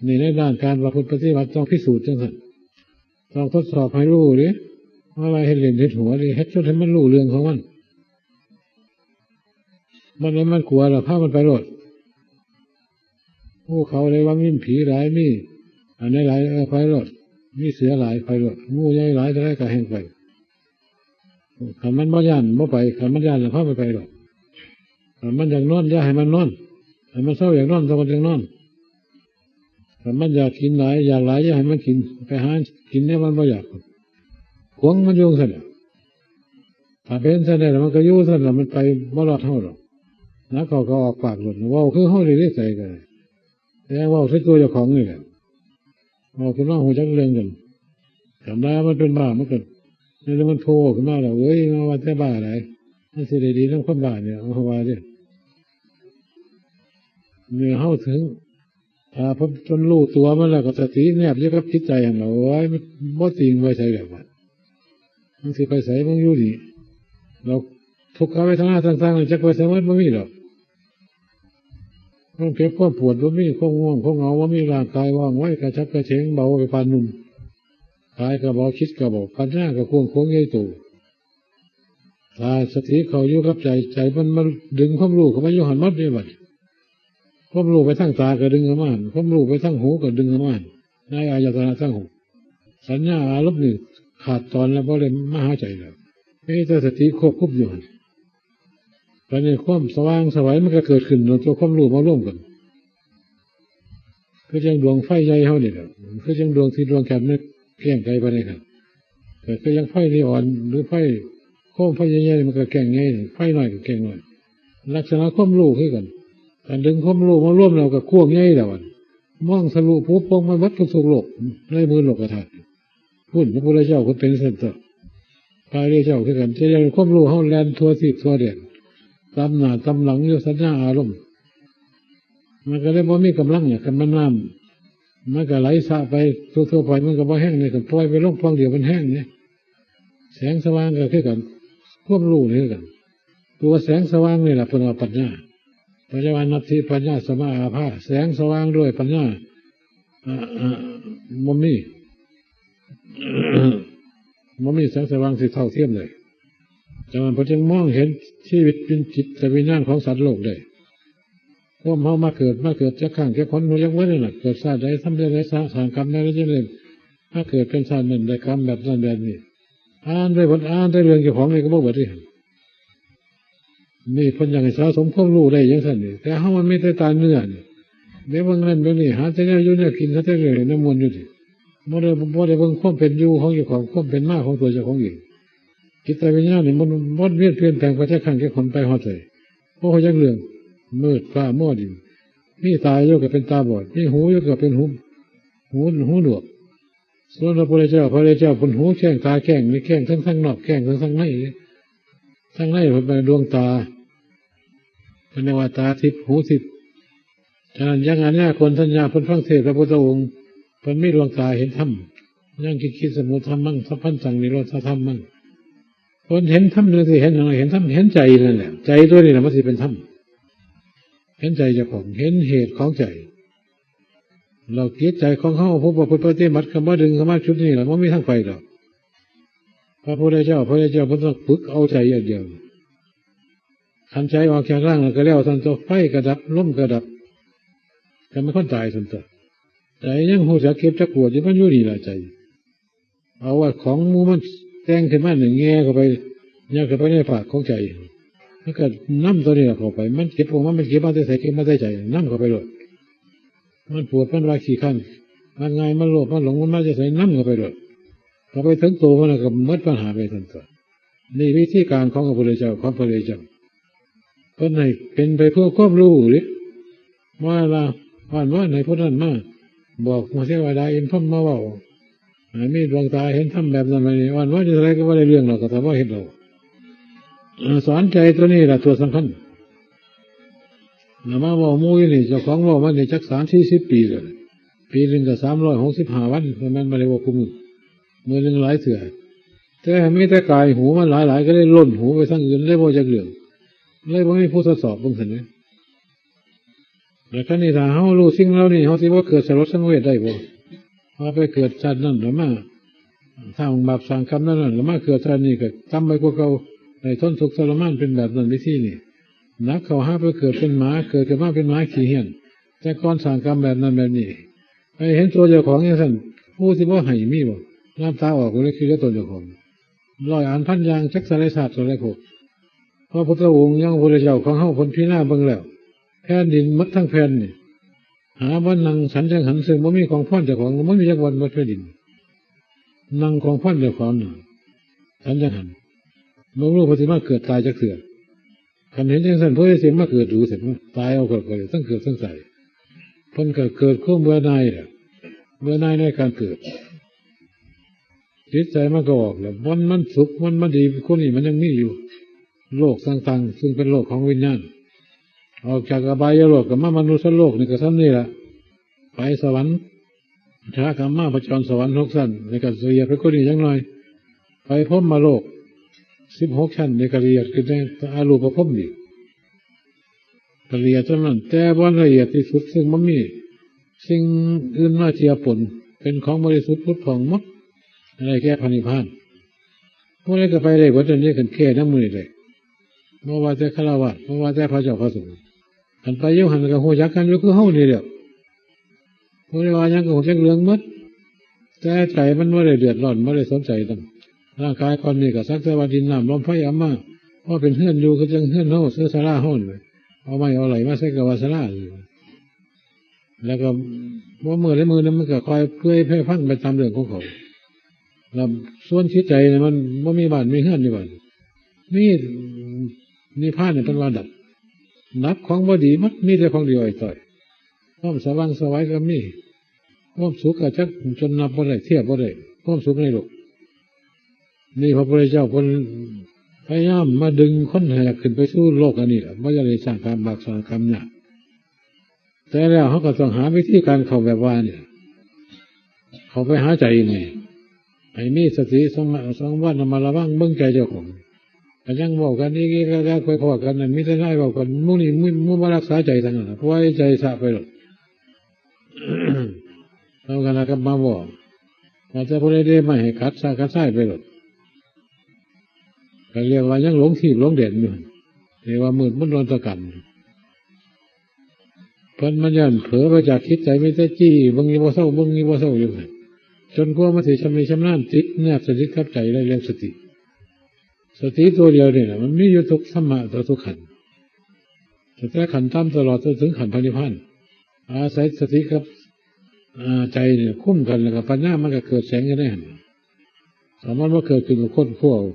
ນີ້ໃນດ້ານການປະພຶດປະຕິບັດຕ້ອງພິສູດຈັ່ງຊັ້ນ ຕ້ອງທົດສອບໃຫ້ຮູ້ເດ້ ບໍ່ວ່າເຮັດຫຼິ້ນເຮັດຫົວເດ້ ເຮັດຈົນໃຫ້ມັນຮູ້ເລື່ອງຂອງມັນ. ມັນ ມັນກົວແລ້ວພາມັນໄປໂລດ. ພູເຂົາໃດວ່າມີຜີຫຼາຍ ມີອັນໃດຫຼາຍ ເອີ ໄປໂລດ ມີເສືອຫຼາຍ ໄປໂລດ ງູໃຫຍ່ຫຼາຍເທົ່າໃດກໍແຮ່ງໄປ. ຄັນມັນບໍ່ຢ້ານ ບໍ່ໄປ ຄັນມັນຢ້ານລະພາມັນໄປໂລດ. ຄັນມັນຢາກນອນ ຢ່າໃຫ້ມັນນອນ ໃຫ້ມັນເຊົາຢາກນອນ ຊະມັນຈັ່ງນອນ. ຄັນມັນຢາກກິນຫຼາຍ ຢາກຫຼາຍ ຢ່າໃຫ້ມັນກິນ ໄປຫາກິນແນວມັນບໍ່ຢາກ ຂວາງມັນຢູ່ຊັ້ນ. ຖ້າເປັນຊັ້ນແລ້ວ ມັນກໍຢູ່ຊັ້ນລະ ມັນໄປບໍ່ລອດເຮົາດອກ. ນັກເຂົາກໍອອກປາກໂລດ ເວົ້າຄືເຮົານີ້ເດ້ ໃສກໍໄດ້ ແຕ່ເວົ້າໃສ່ຕົວເຈົ້າຂອງນີ້ແຫຼະ. ເວົ້າຂຶ້ນມາຮູ້ຈັກເລື່ອງກັນ ທຳລາຍມັນເປັນບ້າ ມັນກໍ ແລ້ວມັນໂພຂຶ້ນມາແລ້ວ ເອີຍ ມາວ່າແຕ່ບ້າຫຼາຍ ມັນຊິໄດ້ດີນຳຄົນບ້ານີ້ ເຮົາວ່າເດ້. ເມື່ອເຮົາເຖິງ ຖ້າເພິ່ນຈົນຮູ້ຕົວມັນແລ້ວ ກໍສະຕິແນບຢູ່ກັບຈິດໃຈຫັ້ນລະ ໂອ້ຍ ມັນບໍ່ຕິ່ງໄປໃສແລ້ວ ມັນຊິໄປໃສ ມັນຢູ່ນີ້ ແລ້ວທຸກຂະເວທະນາຕ່າງໆນີ້ ຈັກໄປໃສໝົດ ບໍ່ມີດອກ. ຄວາມເຈັບຄວາມປວດບໍ່ມີ ຄວາມງ່ວງຄວາມເຫງົາບໍ່ມີ ຮ່າງກາຍວ່ອງໄວ ກະສັບກະເສງ ເບົາໄປປານໜຸ່ມ ກາຍກະເບົາ ຈິດກະເບົາ ປັນຍາກະກວ້າງຂວາງໃຫຍ່ໂຕ. ຖ້າສະຕິເຂົ້າຢູ່ກັບໃຈ ໃຈມັນມາດຶງຄວາມຮູ້ເຂົ້າມາຢູ່ຫັ້ນໝົດເດ້ບັດນີ້. ຄວາມຮູ້ໄປທາງຕາກະດຶງເຂົ້າມາຫັ້ນ ຄວາມຮູ້ໄປທາງຫູກະດຶງເຂົ້າມາຫັ້ນ ໃນອາຍະຕະນະທັງຫົກ. ສັນຍາອາລົມນີ້ຂາດຕອນແລ້ວ ບໍ່ໄດ້ມາຫາໃຈແລ້ວ ມີແຕ່ສະຕິຄວບຄຸມຢູ່ຫັ້ນ. ບັດນີ້ຄວາມສະຫວ່າງໄສມັນກໍເກີດຂຶ້ນ ຕົວຄວາມຮູ້ມາລວມກັນ ຄືຈັ່ງດວງໄຟໃຫຍ່ເຮົານີ້ແຫຼະ ຄືຈັ່ງດວງທິດດວງຈັນມັນແຈ້ງໄກປານໃດນັ້ນ ກໍຄືຈັ່ງໄຟນີອອນ ຫຼື ໄຟໂຄມໄຟໃຫຍ່ໆ ມັນກໍແຈ້ງໃຫຍ່ ໄຟນ້ອຍກໍແຈ້ງນ້ອຍ. ລັກສະນະຄວາມຮູ້ຄືກັນ ການດຶງຄວາມຮູ້ມາລວມແລ້ວກໍກວ້າງໃຫຍ່ແລ້ວ ມອງທະລຸປຸໂປ່ງມາເບິດທຸກໆໂລກ ໃນໝື່ນໂລກະທາດ. ພຸ້ນ ພະພຸດທະເຈົ້າເພິ່ນເປັນຊັ້ນຕົວະ ພະອະລິຍະເຈົ້າຄືກັນ ຈະເຮັດໃຫ້ຄວາມຮູ້ເຮົາແລ່ນທົ່ວທີບທົ່ວແດນ ຕາມໜ້າຕາມຫຼັງຢູ່ສັນຍາອາລົມ ມັນກໍເລີຍບໍ່ມີກຳລັງ. ຄັນແມ່ນນ້ຳ ມັນກໍໄຫຼສະໄປທົ່ວໆໄປ ມັນກໍບໍ່ແຮງ ນີ້ຄັນປ່ອຍໄປລົງປ່ອງດຽວມັນແຮງເດ້. ແສງສະຫວ່າງກໍຄືກັນ ຄວາມຮູ້ນີ້ຄືກັນ ຕົວແສງສະຫວ່າງນີ້ແຫຼະເພິ່ນວ່າປັນຍາ ພະເຈົ້າວ່າ ນັດຖິປັນຍາສະມາອາພາ ແສງສະຫວ່າງດ້ວຍປັນຍາ ອາ ອາ ບໍ່ມີ ບໍ່ມີແສງສະຫວ່າງທີ່ເທົ່າທຽມໄດ້. ຈາກນັ້ນເພິ່ນຈຶ່ງມອງເຫັນຊີວິດເປັນຈິດຕະວິນຍານຂອງສັດໂລກໄດ້. ຄວາມເຮົາມາເກີດ ມາເກີດຈັກຄັ້ງຈັກຫົນ ຮູ້ຈັກເບິດນັ້ນນະ ເກີດຊາດໃດ ທຳແນວໃດ ສ້າງ ສ້າງກຳແນວໃດ ຈັ່ງໃດ ມາເກີດເປັນຊາດນັ້ນ ໄດ້ກຳແບບນັ້ນແບບນີ້ ອ່ານໄປເບິດ ອ່ານແຕ່ເລື່ອງເຈົ້າຂອງນີ້ກໍບໍ່ເບິດເດ. ນີ້ເພິ່ນຢາກໃຫ້ສະສົມຄວາມຮູ້ໄດ້ຈັ່ງຊັ້ນນີ້ ແຕ່ເຮົາມັນມີແຕ່ຕາເນື້ອນີ້ ໄດ້ເບິ່ງນັ້ນເບິ່ງນີ້ ຫາແຕ່ແນວຢູ່ແນວກິນ ຫາແຕ່ເລື່ອງຫຼິ້ນແນວມ່ວນຢູ່ນີ້ ບໍ່ໄດ້ ບໍ່ໄດ້ເບິ່ງຄວາມເປັນຢູ່ຂອງເຈົ້າຂອງ ຄວາມເປັນມາຂອງຕົວເຈົ້າຂອງເອງ. ຈິດໃຈວິນຍານນີ້ມັນວນວຽນປ່ຽນແປງໄປແຕ່ຄັ້ງແຕ່ຄົນໄປຮອດໃສ ບໍ່ຮູ້ຈັກເລື່ອງ ມືດຟ້າມົວດິນ ມີຕາຢູ່ກໍເປັນຕາບອດ ມີຫູຢູ່ກໍເປັນຫູ ຫູ ຫູໜວກ. ສ່ວນພະພຸດທະເຈົ້າ ພະພຸດທະເຈົ້າເພິ່ນຫູແຈ້ງ ຕາແຈ້ງ ມີແຈ້ງທັງທາງນອກ ແຈ້ງທັງທາງໃນ ທາງໃນເພິ່ນເປັນດວງຕາ ເພິ່ນເອີ້ນວ່າຕາທິບ ຫູທິບ. ສະນັ້ນ ຍັງອັນຍາໂກນທັນຍາ ເພິ່ນຟັງເທດພະພຸດທະອົງ ເພິ່ນມີດວງຕາເຫັນທຳ ຍັງຄິດຄິດສະມຸດທຳມັງ ສັບພັນຕັງນິໂຣທະທຳມັງ ເພິ່ນເຫັນທຳຈັ່ງຊີ້ ເຫັນຫຍັງ? ເຫັນທຳ ເຫັນໃຈນັ້ນແຫຼະ ໃຈຕົວນີ້ລະມັນຊິເປັນທຳ ເຫັນໃຈເຈົ້າຂອງ ເຫັນເຫດຂອງໃຈ ແລ້ວຈິດໃຈຂອງເຮົາ ຜູ້ປະພຶດປະຕິບັດ ກໍມາດຶງເຂົ້າມາຈຸດນີ້ລະ ບໍ່ມີທາງໄປດອກ. ພະພຸດທະເຈົ້າ ພະພຸດທະເຈົ້າເພິ່ນຕ້ອງຝຶກເອົາໃຈຢ່າງດຽວ ຄັນໃຈອອກຈາກຮ່າງແລ້ວກໍແລ້ວເທົ່ານັ້ນຕົວະ ໄຟກໍດັບ ລົມກໍດັບ ກໍແມ່ນຄົນຕາຍເທົ່ານັ້ນຕົວະ. ໃຈຍັງຮູ້ຈັກເຈັບຈັກປວດຢູ່ ມັນຢູ່ນີ້ລະໃຈ ເອົາວ່າຂອງໝູ່ມັນແຕ່ງຂຶ້ນມານີ້ແງ່ເຂົ້າໄປ ຍັດເຂົ້າໄປໃນປາກຂອງໃຈ ມັນກໍນຳຕົວນີ້ລະເຂົ້າໄປ ມັນເກັບອອກມາ ມັນເກັບມາແຕ່ໃສ? ເກັບມາແຕ່ໃຈ ນຳເຂົ້າໄປໂລດ. ມັນປວດ ມັນວ່າຂີ້ຄັນ ມັນງ່າຍ ມັນໂລບ ມັນຫຼົງ ມັນມາແຕ່ໃສ? ນຳເຂົ້າໄປໂລດ ເຂົ້າໄປເຖິງໂຕມັນແລ້ວກໍໝົດບັນຫາໄປເທົ່ານັ້ນຕົວະ. ນີ້ວິທີການຂອງພະພຸດທະເຈົ້າ ຂອງພະພຸດທະເຈົ້າ ເພິ່ນໃຫ້ເປັນໄປເພື່ອຄວາມຮູ້ເດ້ ວ່າລະ ວ່າ ວ່າໃຫ້ຜູ້ນັ້ນມາບອກ ເທວະດາອິນພົມມາເວົ້າ ໃຫ້ມີດວງຕາເຫັນທຳແບບນັ້ນແບບນີ້ ວ່າ ວ່າຈັ່ງໃດກໍບໍ່ໄດ້ເລື່ອງດອກ ກໍຖ້າບໍ່ເຮັດດອກ. ເອີ ສອນໃຈຕົວນີ້ລະຕົວສຳຄັນ ແລ້ວມາເວົ້າໝູ່ຢູ່ນີ້ ເຈົ້າຂອງເວົ້າມານີ້ຈັກສາມສີ່ສິບປີແລ້ວ ປີໜຶ່ງກໍສາມຮ້ອຍຫົກສິບຫ້າວັນ ບໍ່ແມ່ນບໍ່ໄດ້ເວົ້າຄູ່ມື້ ມື້ໜຶ່ງຫຼາຍເທື່ອ ແຕ່ມີແຕ່ກາຍຫູມັນຫຼາຍໆ ກໍເລີຍຫຼົ່ນຫູໄປທາງອື່ນ ເລີຍບໍ່ຈັກເລື່ອງ ເລີຍບໍ່ມີຜູ້ທົດສອບເບິ່ງຊັ້ນເດ. ແລ້ວຄັນນີ້ຖ້າເຮົາຮູ້ສິ່ງເຫຼົ່ານີ້ ເຮົາຊິບໍ່ເກີດສະຫຼົດສັງເວດໄດ້ບໍ່? ວ່າໄປເກີດຊາດນັ້ນແລ້ວມາສ້າງບາບສ້າງກຳນັ້ນແລ້ວມາເກີດຊາດນີ້ກໍຕ່ຳໄປກວ່າເກົ່າ ໄດ້ທົນທຸກທໍລະມານເປັນແບບນັ້ນ ວິທີນີ້ໜັກເຂົ້າ ຫາໄປເກີດເປັນໝາ ເກີດຂຶ້ນມາເປັນໝາຂີ້ຫ້ຽນ ແຕ່ກ່ອນສ້າງກຳແບບນັ້ນແບບນີ້ ໃຫ້ເຫັນຕົວເຈົ້າຂອງຈັ່ງຊັ້ນ ຜູ້ຊິບໍ່ໃຫ້ມີບໍ່? ນ້ຳຕາອອກເລີຍ ຄືຕົນເຈົ້າຂອງ ຮ້ອຍອັນພັນຢ່າງ ຈັກເທົ່າໃດຊາດເທົ່າໃດພົບ. ພະພຸດທະອົງ ຍັງພະພຸດທະເຈົ້າຂອງເຮົາ ເພິ່ນພິຈາລະນາເບິ່ງແລ້ວ ແຜ່ນດິນໝົດທັງແຜ່ນນີ້ ຫາບ່ອນນັ່ງສັນຈັງຫັນ ເຊິ່ງບໍ່ມີກອງພອນເຈົ້າຂອງ ບໍ່ມີຈັກບ່ອນໝົດແຜ່ນດິນ ນັ່ງກອງພອນເຈົ້າຂອງນັ້ນ ສັນຈັງຫັນ ເບິ່ງດູເພິ່ນຊິມາເກີດຕາຍຈັກເທື່ອ. ຄັນເຫັນຈັ່ງຊັ້ນ ເພິ່ນຊິມາເກີດດູເຖິ ຕາຍເອົາກໍ ກໍທັງເກີດທັງຕາຍ. ເພິ່ນກໍເກີດຄວາມເບື່ອໜ່າຍແຫຼະ ເບື່ອໜ່າຍໃນການເກີດ. ຈິດໃຈມັນກໍອອກແລ້ວ ມັນ ມັນສຸກ ມັນ ມັນດີກວ່ານີ້ ມັນຍັງມີຢູ່ ໂລກຕ່າງໆ ຊຶ່ງເປັນໂລກຂອງວິນຍານ. ອອກຈາກອະບາຍໂລກກໍມາມະນຸດສະໂລກນີ້ກໍສ່ຳນີ້ລະ ໄປສະຫວັນ ຖ້າກໍມາປະຈອນສະຫວັນຫົກຊັ້ນ ນີ້ກໍລະອຽດໄປກວ່ານີ້ຈັກໜ່ອຍ ໄປພົມມະໂລກສິບຫົກຊັ້ນ ນີ້ກໍລະອຽດຂຶ້ນໄປອະຮູປະພົມອີກ ລະອຽດສ່ຳນັ້ນ ແຕ່ບ່ອນລະອຽດທີ່ສຸດ ຊຶ່ງບໍ່ມີສິ່ງອື່ນມາເຈືອປົນ ເປັນຂອງບໍລິສຸດຜຸດຜ່ອງໝົດ ໄດ້ແກ່ພະນິບພານ. ຜູ້ໃດກໍໄປໄດ້ເບິດ ອັນນີ້ຄັນແກ້ນຳມື້ນີ້ໄດ້ ບໍ່ວ່າແຕ່ຄາລະວາດ ບໍ່ວ່າແຕ່ພະເຈົ້າພະສົງ ຄັນໄປຢູ່ຫັ້ນກໍຮູ້ຈັກກັນຢູ່ຄືເຮົານີ້ແຫຼະ ຜູ້ໃດວ່າຫຍັງກໍຮູ້ຈັກເລື່ອງໝົດ ແຕ່ໃຈມັນບໍ່ໄດ້ເດືອດຮ້ອນ ບໍ່ໄດ້ສົນໃຈນຳ. ຮ່າງກາຍກ້ອນນີ້ກໍສັກແຕ່ວ່າດິນນ້ຳລົມໄຟເອົາມາ ພໍເປັນເຮືອນຢູ່ ຄືຈັ່ງເຮືອນເຮົາ ຄືສາລາເຮົານີ້ ເອົາໄມ້ເອົາໄຫຼມາໃສ່ກໍວ່າສາລາ ແລ້ວກໍບໍ່ມື້ໃດມື້ໜຶ່ງມັນກໍຄ່ອຍເປື່ອຍແຜ່ພັງໄປຕາມເລື່ອງຂອງເຂົາ. ແລ້ວສ່ວນຈິດໃຈນີ້ມັນບໍ່ມີບ້ານມີເຮືອນຢູ່ບັດນີ້ ມີນິບພານນີ້ເພິ່ນວ່າດັບ ດັບຂອງບໍ່ດີໝົດ ມີແຕ່ຂອງດີອ້ອຍຕ້ອຍ. ຄວາມສະຫວ່າງສະໄຫວກໍມີ ຄວາມສຸກກໍຈັກຈົນນັບບໍ່ໄດ້ ທຽບບໍ່ໄດ້ ຄວາມສຸກໃນໂລກນີ້. ພະພຸດທະເຈົ້າເພິ່ນພະຍາຍາມມາດຶງຄົນໃຫ້ຢາກຂຶ້ນໄປສູ່ໂລກອັນນີ້ລະ ບໍ່ຢາກໄດ້ສ້າງການບາກສ້າງການຍາກ. ແຕ່ແລ້ວເຮົາກໍຕ້ອງຫາວິທີການເຂົ້າແບບວ່ານີ້ ເຂົ້າໄປຫາໃຈນີ້ ໃຫ້ມີສະຕິສັງ ສັງວະ ລະມັດລະວັງເບິ່ງໃຈເຈົ້າຂອງ. ກໍຍັງເວົ້າກັນອີກໆ ແລ້ວໄປພໍ້ກັນນັ້ນ ມີແຕ່ນາຍເວົ້າກັນ ໝູ່ນີ້ ໝູ່ ໝູ່ບໍ່ຮັກສາໃຈທັງນັ້ນ ປ່ອຍໃຈສະໄປໂລດ. ເຮົາກໍນະກັບມາເວົ້າ ວ່າແຕ່ຜູ້ໃດເດມາໃຫ້ຂັດສະຂັດຊາຍໄປໂລດ ກໍລຽກວ່າຍັງຫຼົງທີບຫຼົງແດນຢູ່ ເອີ້ນວ່າມືດມົນດອນຕະກັນ. ເພິ່ນມັນຢ້ານເຜີໄປຈາກຈິດໃຈ ມີແຕ່ຈີ້ເບິ່ງຢູ່ບໍ່ເຊົາ ເບິ່ງຢູ່ບໍ່ເຊົາຢູ່. ຈົນກວ່າມັນຊິຊຳນິຊຳນານ ຕິດແນບສະໜິດກັບໃຈໄດ້ ເລື່ອງສະຕິ. ສະຕິຕົວດຽວນີ້ນະ ມັນມີຢູ່ທຸກທຳມະ ຕໍ່ທຸກຂັ້ນ ຕັ້ງແຕ່ຂັ້ນຕ່ຳຕະຫຼອດຈົນເຖິງຂັ້ນພະນິບພານ. ອາໄສສະຕິກັບ ອາ ໃຈນີ້ຄຸມກັນ ແລ້ວກໍປັນຍາມັນກໍເກີດແສງຢູ່ໃນຫັ້ນ. ຖ້າມັນບໍ່ເກີດຂຶ້ນ ກໍຄົ້ນຄວ້າເອົາ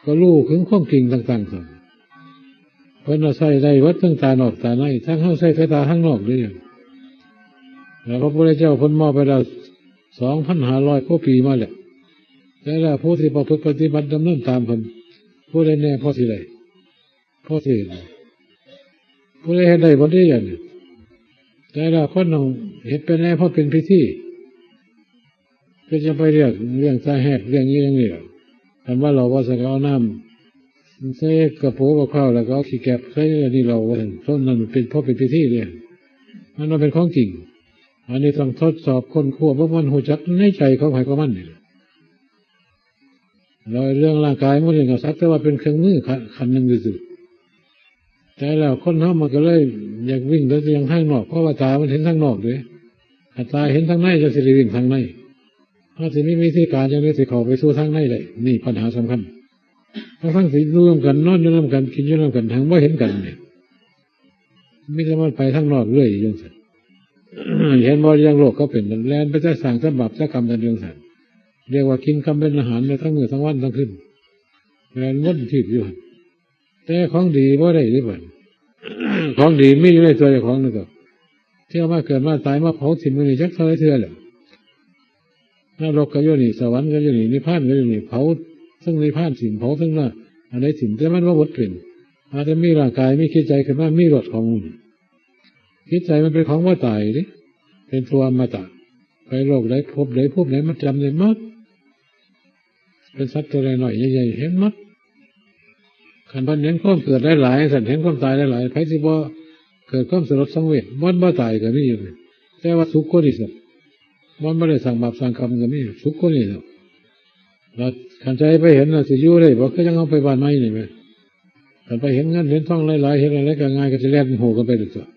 ກໍຮູ້ເຖິງຄວາມຈິງຕ່າງໆ. ເພິ່ນວ່າໃຊ້ໄດ້ເບິດ ທັງຕານອກຕາໃນ, ທັງເຮົາໃຊ້ແຕ່ຕາທາງນອກເດ້. ແລ້ວພະພຸດທະເຈົ້າເພິ່ນມອບໄປແລ້ວ ສອງພັນຫ້າຮ້ອຍກວ່າປີມາແລ້ວ. ແຕ່ລະຜູ້ທີ່ປະພຶດປະຕິບັດດຳເນີນຕາມເພິ່ນ ຜູ້ໃດແດ່ພໍຊິໄດ້ ພໍຊິເຮັດ ຜູ້ໃດເຮັດໄດ້ບໍ່ໄດ້ ອັນນີ້ ແຕ່ລະຄົນຕ້ອງເຮັດໄປແດ່ ພໍເປັນພິທີ. ຄືຈະໄປລຽກ ລ້ຽງຕາແຮກ ລ້ຽງອີ່ຫຍັງນີ້ລະ. ຄັນວ່າເຫຼົ້າວ່າຊັ້ນ ກໍເອົານ້ຳໃສ່ກະໂປບັກພ້າວ ແລ້ວກໍເອົາຂີ້ແກບໃສ່ ອັນນີ້ເຫຼົ້າວ່າຊັ້ນ. ເທົ່ານັ້ນເປັນ ພໍເປັນພິທີເດ້. ມັນບໍ່ເປັນຂອງຈິງ. ອັນນີ້ຕ້ອງທົດສອບຄົ້ນຄວ້າເບິ່ງ ມັນຮູ້ຈັກໃນໃຈຂອງໃຜຂອງມັນນີ້. ແລ້ວເລື່ອງຮ່າງກາຍມັນນີ້ກໍສັກແຕ່ວ່າເປັນເຄື່ອງມື ຂະ ຂັ້ນໜຶ່ງຊື່ໆ. ແຕ່ແລ້ວຄົນເຮົາມັນກໍເລີຍຢາກວິ່ງໄປຢ່າງທາງນອກ ເພາະວ່າຕາມັນເຫັນທາງນອກເດ້. ຄັນຕາເຫັນທາງໃນ ຈັ່ງຊິໄດ້ວິ່ງທາງໃນ. ເຮົາຊິມີວິທີການຈັ່ງໃດຊິເຂົ້າໄປສູ່ທາງໃນໄດ້? ນີ້ປັນຫາສຳຄັນ. ທັງໆທີ່ຢູ່ນຳກັນ ນອນຢູ່ນຳກັນ ກິນຢູ່ນຳກັນ ຫາກບໍ່ເຫັນກັນນີ້ ມີແຕ່ມັນໄປທາງນອກເລື້ອຍຢູ່ຈັ່ງຊັ້ນ. ເຫັນບໍ່ ຢ່າງໂລກເຂົາເປັນ ແລ່ນໄປແຕ່ສ້າງແຕ່ບາບແຕ່ກຳກັນຢູ່ຈັ່ງຊັ້ນ. ຮຽກວ່າກິນກຳເປັນອາຫານໄດ້ທັງມື້ທັງວັນທັງຄືນ ແລ່ນວົນທີບຢູ່ຫັ້ນ. ແຕ່ຂອງດີບໍ່ໄດ້ເດ້ບັດ. ຂອງດີມີຢູ່ໃນຕົວເຈົ້າຂອງນັ້ນກໍ ທີ່ເອົາມາເກີດມາຕາຍມາເຜົາຖິ້ມຢູ່ນີ້ຈັກເທົ່າໃດເທື່ອແລ້ວ. ນະລົກກໍຢູ່ນີ້ ສະຫວັນກໍຢູ່ນີ້ ນິບພານກໍຢູ່ນີ້ ເຜົາເທິງນິບພານຖິ້ມ ເຜົາເທິງນະ ອັນໃດຖິ້ມ ແຕ່ມັນບໍ່ໝົດເປັນ. ອາດຈະມີຮ່າງກາຍ ມີຈິດໃຈຂຶ້ນມາ ມີລົດຂອງມັນ. ຈິດໃຈມັນເປັນຂອງບໍ່ຕາຍເດ້ ເປັນຕົວອະມະຕະ. ໄປໂລກໃດ ພົບໃດ ພູມໃດ ມັນຈຳໄດ້ໝົດ. ເປັນສັດຕົວນ້ອຍໆ ໃຫຍ່ໆ ເຫັນໝົດ. ຄັນເພິ່ນເຫັນຄວາມເກີດຫຼາຍໆ ຊັ້ນ ເຫັນຄວາມຕາຍຫຼາຍໆ ໃຜຊິບໍ່ເກີດຄວາມສະຫຼົດສັງເວດ? ບ່ອນບໍ່ຕາຍກໍມີຢູ່ ແຕ່ວ່າສຸກກວ່ານີ້ຊັ້ນ. ບ່ອນບໍ່ໄດ້ສ້າງບາບສ້າງກຳກໍມີ ສຸກກວ່ານີ້ຊັ້ນ. ແລ້ວຄັນໃຈໄປເຫັນແລ້ວ ຊິຢູ່ໄດ້ບໍ່? ຄືຈັ່ງເຮົາໄປບ້ານໃໝ່ນີ້ແໝ່ ຄັນໄປເຫັນເງິນເຫັນທອງຫຼາຍໆ ເຫັນອັນໃດກໍງ່າຍ ກໍຊິແລ່ນໂຫກັນໄປໂລດຕົວະ.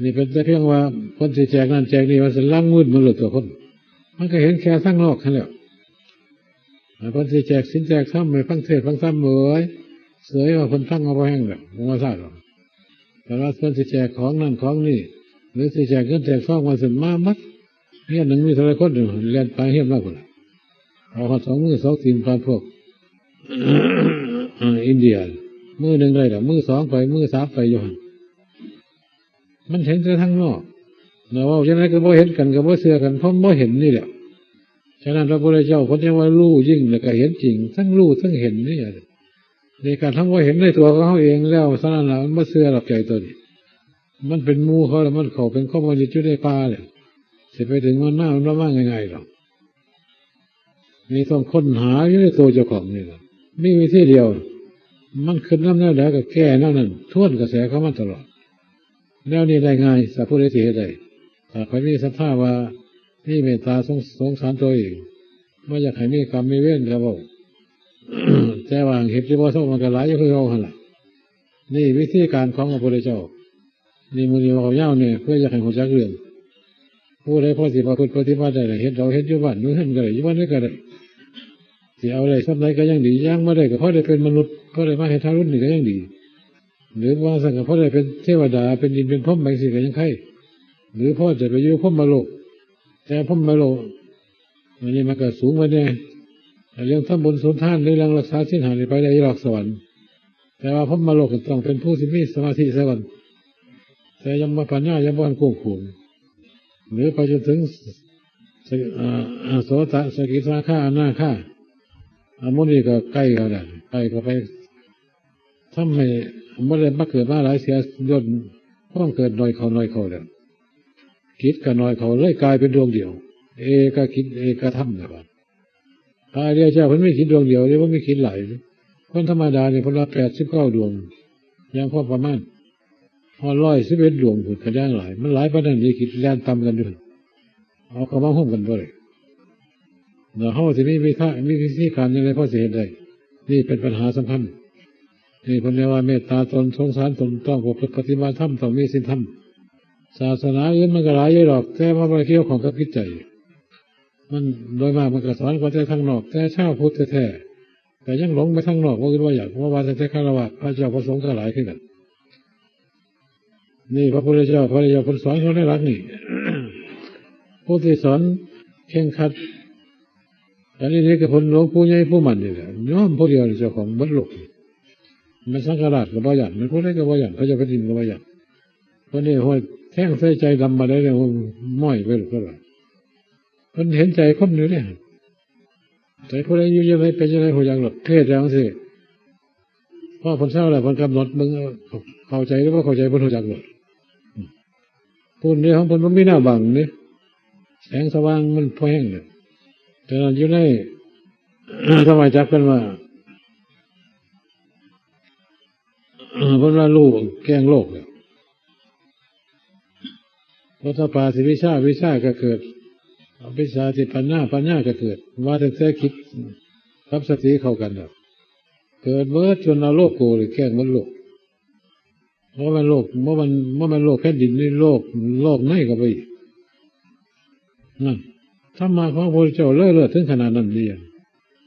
ນີ້ເປັນແຕ່ພຽງວ່າເພິ່ນຊິແຈກນັ້ນແຈກນີ້ ວ່າຊັ້ນ ລັງມືດໝົດໂລດຕົວະຄົນ. ມັນກໍເຫັນແຄ່ທາງນອກຫັ້ນແຫຼ້ວ. ເພິ່ນຊິແຈກສິນແຈກທຳ ໃຫ້ຟັງເທດຟັງທຳ ໂອ້ຍ ເສຍວ່າເພິ່ນຟັງເອົາບໍ່ແຮງດອກ ບໍ່ວ່າຊາດດອກ. ແຕ່ວ່າເພິ່ນຊິແຈກຂອງນັ້ນຂອງນີ້ ຫຼື ຊິແຈກເງິນແຈກທອງ ວ່າຊັ້ນ ມາໝົດ. ເຮືອນໜຶ່ງມີເທົ່າໃດຄົນ ແລ່ນປານເຮືອນມາພຸ້ນລະ. ເອົາຮອດສອງມືສອງຕີນປານພວກ ອິນເດຍ ມືໜຶ່ງໄດ້ລະ ມືສອງໄປ ມືສາມໄປຢູ່ຫັ້ນ. ມັນເຫັນແຕ່ທາງນອກ ແລ້ວເວົ້າຈັ່ງໃດກໍບໍ່ເຫັນກັນ ກໍບໍ່ເຊື່ອກັນ ເພາະມັນບໍ່ເຫັນນີ້ແຫຼະ. ສະນັ້ນ ພະພຸດທະເຈົ້າເພິ່ນຈຶ່ງວ່າຮູ້ຍິ່ງ ແລ້ວກໍເຫັນຈິງ ທັງຮູ້ທັງເຫັນນີ້. ໃນການທຳບໍ່ເຫັນໃນຕົວຂອງເຮົາເອງແລ້ວ ສະນັ້ນລະ ມັນບໍ່ເຊື່ອດອກໃຈຕົວນີ້. ມັນເປັນໝູ່ເຂົາແລ້ວ ມັນເຂົ້າເປັນຄອມມູນິດຢູ່ໃນປ່າແລ້ວ ຊິໄປດຶງມັນມາ ມັນບໍ່ມາງ່າຍໆດອກ. ນີ້ຕ້ອງຄົ້ນຫາຢູ່ໃນໂຕເຈົ້າຂອງນີ້ລະ ມີວິທີດຽວ. ມັນຄິດນຳແນວໃດກໍແກ້ແນວນັ້ນ ທວນກະແສຂອງມັນຕະຫຼອດ. ແນວນີ້ໄດ້ງ່າຍ ຖ້າຜູ້ໃດຊິເຮັດໄດ້. ຖ້າໃຜມີສັດທາວ່າ ມີເມດຕາສົງ ສົງສານຕົວເອງ ບໍ່ຢາກໃຫ້ມີກຳມີເວນກໍເວົ້າ ແຕ່ວ່າເຮັດຢູ່ບໍ່ເຊົາ ມັນກໍຫຼາຍຢູ່ຄືເກົ່າຫັ້ນລະ. ນີ້ວິທີການຂອງພະພຸດທະເຈົ້າ. ນີ້ມື້ນີ້ເວົ້າຍາວແດ່ ເພື່ອຢາກໃຫ້ຮູ້ຈັກເລື່ອງ. ຜູ້ໃດພໍຊິປະພຶດປະຕິບັດໄດ້ ເຮັດເອົາ ເຮັດຢູ່ບ້ານຢູ່ເຮືອນກໍໄດ້ ຢູ່ບ່ອນໃດກໍໄດ້. ຊິເອົາໄດ້ສ່ຳໃດກໍຍັງດີ ຢ່າງບໍ່ໄດ້ກໍພໍໄດ້ເປັນມະນຸດ ພໍໄດ້ມາເຮັດທາລຸນນີ້ກໍຍັງດີ. ຫຼືວ່າຊັ້ນກໍພໍໄດ້ເປັນເທວະດາ ເປັນອິນເປັນພົມໄປຈັ່ງຊີ້ກໍຍັງໄຄ ຫຼືພໍຈະໄປຢູ່ພົມມະໂລກ. ແຕ່ພົມມະໂລກ ອັນນີ້ມັນກໍສູງໄປແດ່. ເລື່ອງທຳບຸນສຸນທານ ຫຼືເລື່ອງລັກສາສິນຫ້ານີ້ໄປໄດ້ຢູ່ດອກສະຫວັນ. ແຕ່ວ່າພົມມະໂລກກໍຕ້ອງເປັນຜູ້ທີ່ມີສະມາທິຊະກ່ອນ ແຕ່ຍັງບໍ່ປັນຍາຍັງບໍ່ທັນກວ້າງຂວາງ ຫຼືໄປຈົນເຖິງ ສະ ອາ ອາ ໂສຕະ ສະກິທາຄາ ອະນາຄາ. ອາ ໝູ່ນີ້ກໍໃກ້ເຂົ້າແລ້ວ ໃກ້ເຂົ້າໄປ ທຳໃຫ້ບໍ່ໄດ້ມາເກີດມາຫຼາຍເສຍ ຍ້ອນຄວາມເກີດໜ້ອຍເຂົ້າ ໜ້ອຍເຂົ້າແລ້ວ ກິດກໍໜ້ອຍເຂົ້າ ເລີຍກາຍເປັນດວງດຽວ ເອກະກິດ ເອກະທຳແລ້ວ. ພະອະລິຍະເຈົ້າເພິ່ນມີກິດດວງດຽວເດ້ ບໍ່ມີກິດຫຼາຍ. ຄົນທຳມະດານີ້ເພິ່ນວ່າແປດສິບເກົ້າດວງ ຢ່າງພໍປະມານ ຮອດຮ້ອຍສິບເອັດດວງພຸ້ນ ກະຢ່າງຫຼາຍ. ມັນຫຼາຍປານນັ້ນ ມີກິດແລ່ນຕຳກັນຢູ່ ເອົາເຂົ້າມາໂຮມກັນບໍ່ໄດ້. ແລ້ວເຮົາຊິມີວິທະ ມີວິທີການຈັ່ງໃດພໍຊິເຮັດໄດ້? ນີ້ເປັນບັນຫາສຳຄັນ. ນີ້ເພິ່ນເອີ້ນວ່າເມດຕາຕົນ ສົງສານຕົນ ຕ້ອງປະພຶດປະຕິບັດທຳ ຕ້ອງມີສິນທຳ. ສາສະໜາອື່ນມັນກໍຫຼາຍຢູ່ດອກ ແຕ່ວ່າບໍ່ໄດ້ກ່ຽວຂ້ອງກັບຈິດໃຈ. ມັນໂດຍມາກມັນກໍສອນກວ່າແຕ່ທາງນອກ ແຕ່ຊາວພຸດແທ້ໆກໍຍັງຫຼົງໄປທາງນອກ ບໍ່ຄິດວ່າຢາກ ເພາະວ່າແຕ່ຄາລະວາດ ພະເຈົ້າພະສົງກໍຫຼາຍຄືກັນ. ນີ້ພະພຸດທະເຈົ້າ ພະເຈົ້າເພິ່ນສອນເຮົາໃນຫຼັກນີ້ ຜູ້ທີ່ສອນເຄັ່ງຄັດ ອັນນີ້ກໍເພິ່ນ ຫຼວງປູ່ໃຫຍ່ ປູ່ໝັ້ນນີ້ແຫຼະ ຍອມຜູ້ດຽວນີ້ເຈົ້າຂອງເບິດໂລກ. ແມ່ນສັງຄະລາດກໍບໍ່ຢ້ານ ແມ່ນຜູ້ໃດກໍບໍ່ຢ້ານ ພະເຈົ້າແຜ່ນດິນກໍບໍ່ຢ້ານ. ເພິ່ນນີ້ຫ້ວຍແທງໃສ່ໃຈດຳບາດໃດແລ້ວ ມ້ອຍໄປໂລດ ເພິ່ນວ່າ ເພິ່ນເຫັນໃຈຄົນຢູ່ເດ້. ໃຈຜູ້ໃດຢູ່ຈັ່ງໃດ ເປັນຈັ່ງໃດ ຮູ້ຈັກໂລດ. ເທດຈັ່ງຊີ້ ພໍເພິ່ນເຊົາແລ້ວ ເພິ່ນກຳນົດເບິ່ງ ເຂົ້າໃຈຫຼືບໍ່ເຂົ້າໃຈ ເພິ່ນຮູ້ຈັກໂລດ. ພຸ້ນເດ້ ຂອງເພິ່ນບໍ່ມີແນວບັງເດ້ ແສງສະຫວ່າງມັນພໍແຮງເດ້. ແຕ່ນັ້ນຢູ່ໃນ ທຳມະຈັກ ເພິ່ນວ່າ ເພິ່ນວ່າຮູ້ແຈ້ງໂລກແລ້ວ. ໂອດຕະປາສິວິຊາ ວິຊາກໍເກີດ, ອະວິຊາທິປັນຍາ ປັນຍາກໍເກີດ. ວ່າຕັ້ງແຕ່ຈິດກັບສະຕິເຂົ້າກັນແລ້ວ ເກີດເບິດ ຈົນອະໂລໂກເລີຍ ແຈ້ງເບິດໂລກ. ບໍ່ແມ່ນໂລກ ບໍ່ແມ່ນ ບໍ່ແມ່ນໂລກແຜ່ນດິນນີ້ ໂລກ ໂລກໃນກໍໄປອີກ. ນັ້ນ ທຳມະຂອງພະພຸດທະເຈົ້າເລີດເລີດເຖິງຂະໜາດນັ້ນເດ.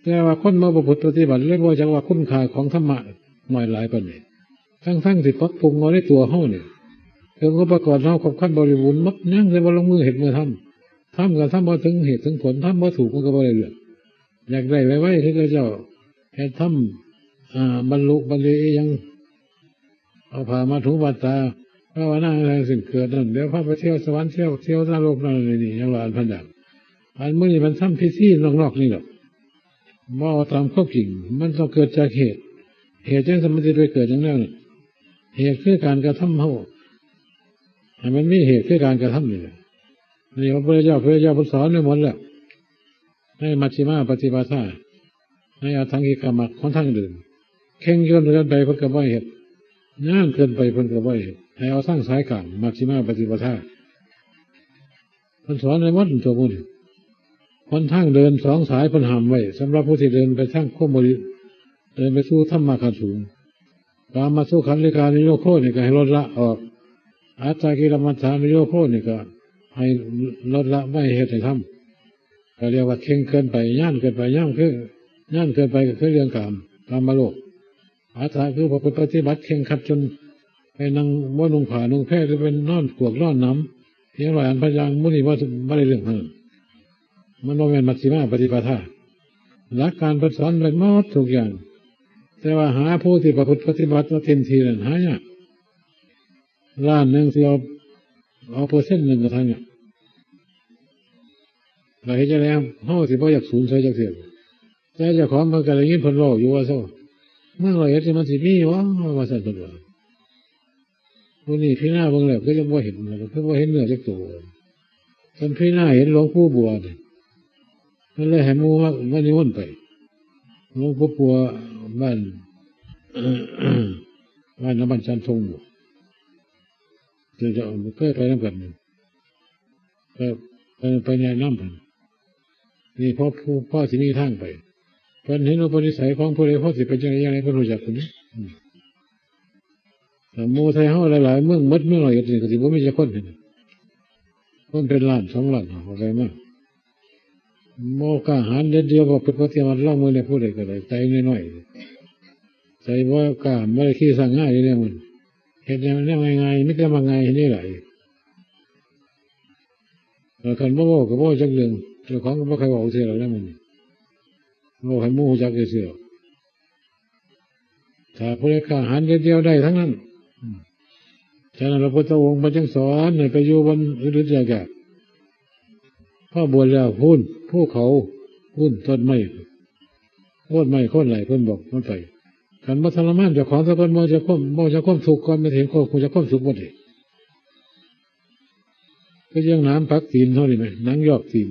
ແຕ່ວ່າຄົນບໍ່ປະພຶດປະຕິບັດ ເລີຍບໍ່ຈັກວ່າຄຸນຄ່າຂອງທຳມະນ້ອຍຫຼາຍປານໃດ, ທັງໆທີ່ປັບປຸງເອົາໃນຕົວເຮົານີ້ ເຄື່ອງອຸປະກອນເຮົາຄົບຄັນບໍລິບູນໝົດ ຍັງແຕ່ບໍ່ລົງມືເຮັດມືທຳ. ທຳກໍທຳບໍ່ເຖິງເຫດເຖິງຜົນ, ທຳບໍ່ຖືກມັນກໍບໍ່ໄດ້ເລື່ອງ. ຢາກໄດ້ໄວໆ ຄືເຂົາເຈົ້າເຮັດທຳ ອ່າ ບັນລຸບັນລີອີ່ຫຍັງ ເອົາຜ້າມາຖຸງບາດຕາ ພາວະນາຈັ່ງຊີ້ເກີດນັ້ນ, ດຽວພາໄປທ່ຽວສະຫວັນ ທ່ຽວ ທ່ຽວນະລົກ ນັ້ນນີ້ ຫຍັງວ່າອັນພັນຢ່າງ. ອັນມື້ນີ້ມັນທຳພິທີນອກໆນີ້ດອກ ບໍ່ເອົາຕາມຄວາມຈິງ. ມັນຕ້ອງເກີດຈາກເຫດ, ເຫດຈັ່ງຊັ້ນມັນຊິໄປເກີດຫຍັງແນວນັ້ນ. ເຫດຄືການກະທຳເຮົາ ໃຫ້ມັນມີເຫດຄືການກະທຳນີ້ແຫຼະ. ນີ້ພະພຸດທະເຈົ້າ ພະເຈົ້າເພິ່ນສອນໄວ້ໝົດແລ້ວ ໃນມັດຊິມາປະຕິປະທາ, ໃນອະທັງກິກະມັກ ຫົນທາງເດີນ. ເຄັ່ງຈົນເກີນໄປເພິ່ນກໍບໍ່ໃຫ້ເຮັດ, ຍານເກີນໄປເພິ່ນກໍບໍ່ໃຫ້ເຮັດ. ໃຫ້ເອົາທາງສາຍກາງ ມັດຊິມາປະຕິປະທາ. ເພິ່ນສອນໄວ້ໝົດຕົວໝູ່ນີ້. ຫົນທາງເດີນສອງສາຍເພິ່ນຫ້າມໄວ້ ສຳລັບຜູ້ທີ່ເດີນໄປທາງຄວາມບໍລິ ເດີນໄປສູ່ທຳມະຂັ້ນສູງ. ກາມະສຸຂັນລິການຸໂຍໂຄນີ້ກໍໃຫ້ລົດລະອອກ, ອັດຕະກິລະມັດຖານຸໂຍໂຄນີ້ກໍໃຫ້ລົດລະ ບໍ່ໃຫ້ເຮັດໃຫ້ທຳ. ກໍລຽກວ່າເຄັ່ງເກີນໄປ, ຍານເກີນໄປ, ຍານຄື ຍານເກີນໄປກໍຄືເລື່ອງກາມ, ກາມະໂລກ. ອັດຕະຄືປະພຶດປະຕິບັດເຄັ່ງຄັດຈົນໄປນັ່ງບໍ່ນຸ່ງຜ້ານຸ່ງແພ ຫຼືໄປນອນກວກນອນໜຳ ພຽງຮ້ອຍອັນພັນຢ່າງ, ໝູ່ນີ້ບໍ່ ບໍ່ໄດ້ເລື່ອງເທົ່ານັ້ນ. ມັນບໍ່ແມ່ນມັດຊິມາປະຕິປະທາ. ຫຼັກການເພິ່ນສອນໄວ້ໝົດທຸກຢ່າງ, ແຕ່ວ່າຫາຜູ້ທີ່ປະພຶດປະຕິບັດມາເຕັມທີ່ນັ້ນຫາຍາກ. ລ້ານໜຶ່ງຊິເອົາ ເອົາເປີເຊັນໜຶ່ງກໍທັງຍາກ. ແລ້ວເຮັດຈັ່ງໃດເຮົາຊິບໍ່ຢາກສູນໃສ່ຈັກເທື່ອ? ແຕ່ເຈົ້າຂອງເພິ່ນກໍໄດ້ຍິນເພິ່ນເວົ້າຢູ່ວ່າ ເມືອງຮ້ອຍເອັດນີ້ມັນຊິມີຫວາ ວ່າຊັ້ນເພິ່ນວ່າ. ຜູ້ນີ້ພິຈາລະນາເບິ່ງແລ້ວຄືຍັງບໍ່ເຫັນ, ຄືບໍ່ເຫັນເນື້ອຈັກໂຕ. ເພິ່ນພິຈາລະນາເຫັນຫຼວງປູ່ບົວນີ້ ເພິ່ນເລີຍໃຫ້ໝູ່ມາ ມານິມົນໄປ. ຫຼວງປູ່ບົວບ້ານ ບ້ານນະບ້ານຈັນທົງບໍ ເຈົ້າເຈົ້າເຄີຍໄປນຳກັນ. ເອີ ໄປ ໄປແນະນຳເພິ່ນ. ນີ້ພໍ ພໍຊິມີທາງໄປ. ເພິ່ນເຫັນອຸປະນິໄສຂອງຜູ້ໃດ ພໍຊິເປັນຈັ່ງໃດ ຈັ່ງໃດ ເພິ່ນຮູ້ຈັກພຸ້ນ. ອືມ ຖ້າໝູ່ໄທເຮົາຫຼາຍໆ ເມືອງໝົດເມືອງຮ້ອຍເອັດນີ້ ກໍຊິບໍ່ມີຈັກຄົນ. ຄົນເປັນລ້ານສອງລ້ານເອົາໄປມາ. ບໍ່ກ້າຫານເດັດດ່ຽວ ບໍ່ປະຕິບັດລອງມືແດ່ ຜູ້ໃດກໍໄດ້ ໃຈນ້ອຍໆ ໃຈບໍ່ກ້າ ບໍ່ໄດ້ຂີ່ຊ້າງງາຢູ່ແນວມັນ. ເຮັດແນວ ແນວງ່າຍໆ ມີແຕ່ມັກງ່າຍເຮັດນີ້ຫຼາຍ. ແລ້ວຄັນບໍ່ເວົ້າກໍບໍ່ຈັກເລື່ອງ, ເຈົ້າຂອງກໍບໍ່ໃຄ່ເວົ້າເທື່ອແລ້ວນະ ມື້ນີ້ເວົ້າໃຫ້ໝູ່ຮູ້ຈັກຊື່ໆ. ຖ້າຜູ້ໃດກ້າຫານເດັດດ່ຽວໄດ້ທັງນັ້ນ. ອືມ ສະນັ້ນ ພະພຸດທະອົງເພິ່ນຈຶ່ງສອນໃຫ້ໄປຢູ່ບ່ອນອຶດໆຢາກໆ. ພໍບວດແລ້ວ ພຸ້ນ ພູເຂົາ ພຸ້ນ ຕົ້ນໄມ້ ໂຄນໄມ້ໂຄນໄຫຼ ເພິ່ນບອກມັນໄປ. ຄັນບໍ່ທໍລະມານເຈົ້າຂອງຊະກ່ອນ ບໍ່ຈະຄວາມ ບໍ່ຈະຄວາມທຸກກ່ອນ ມັນເຫັນຄວາມ ຮູ້ຈັກຄວາມສຸກບໍ່ໄດ້. ຄືຈັ່ງໜາມປັກຕີນເຮົານີ້ແໝ ໜັງຍອກຕີນ.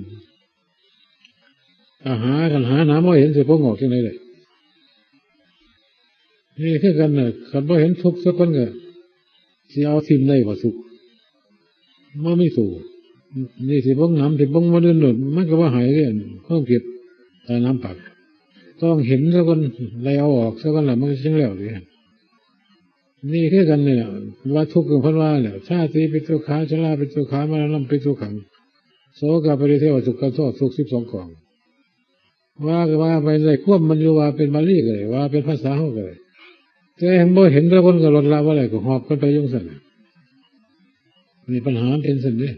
ຖ້າຫາ ຄັນຫາໜາມບໍ່ເຫັນ ຊິບໍ່ງອກຈັ່ງໃດໄດ້? ນີ້ຄືກັນນະ, ຄັນບໍ່ເຫັນທຸກຊະກ່ອນ ກໍຊິເອົາຖິ້ມໄດ້ບໍ່ທຸກ? ບໍ່ມີໂຕ. ນີ້ຊິເບິ່ງໜາມ ຊິເບິ່ງບໍ່ເດີນໂດດ ມັນກໍບໍ່ຫາຍເດ້ ຄວາມເຈັບ ຖ້າໜາມປັກ. ຕ້ອງເຫັນຊະກ່ອນ ໄລ່ເອົາອອກຊະກ່ອນລະ ມັນກໍຈຶ່ງແລ້ວເດ້. ນີ້ຄືກັນນີ້ແຫຼະ ວ່າທຸກ ເພິ່ນວ່າແຫຼະ ຊາຕິປິທຸກຂາ ຊະລາປິທຸກຂາ ມະລະນະປິທຸກຂັງ. ໂສກະປະລິເທວະທຸກຂະໂທ ທຸກສິບສອງກອງ ວ່າກໍວ່າໄປ ໄດ້ຄວາມມັນຢູ່ ວ່າເປັນບາລີກໍໄດ້ ວ່າເປັນພາສາເຮົາກໍໄດ້ ແຕ່ບໍ່ເຫັນແຕ່ຄົນກໍລົດລະບໍ່ໄດ້ ກໍຫອບກັນໄປຢູ່ຊັ້ນ. ນີ້ປັນຫາມັນເປັນຊັ້ນເດ້.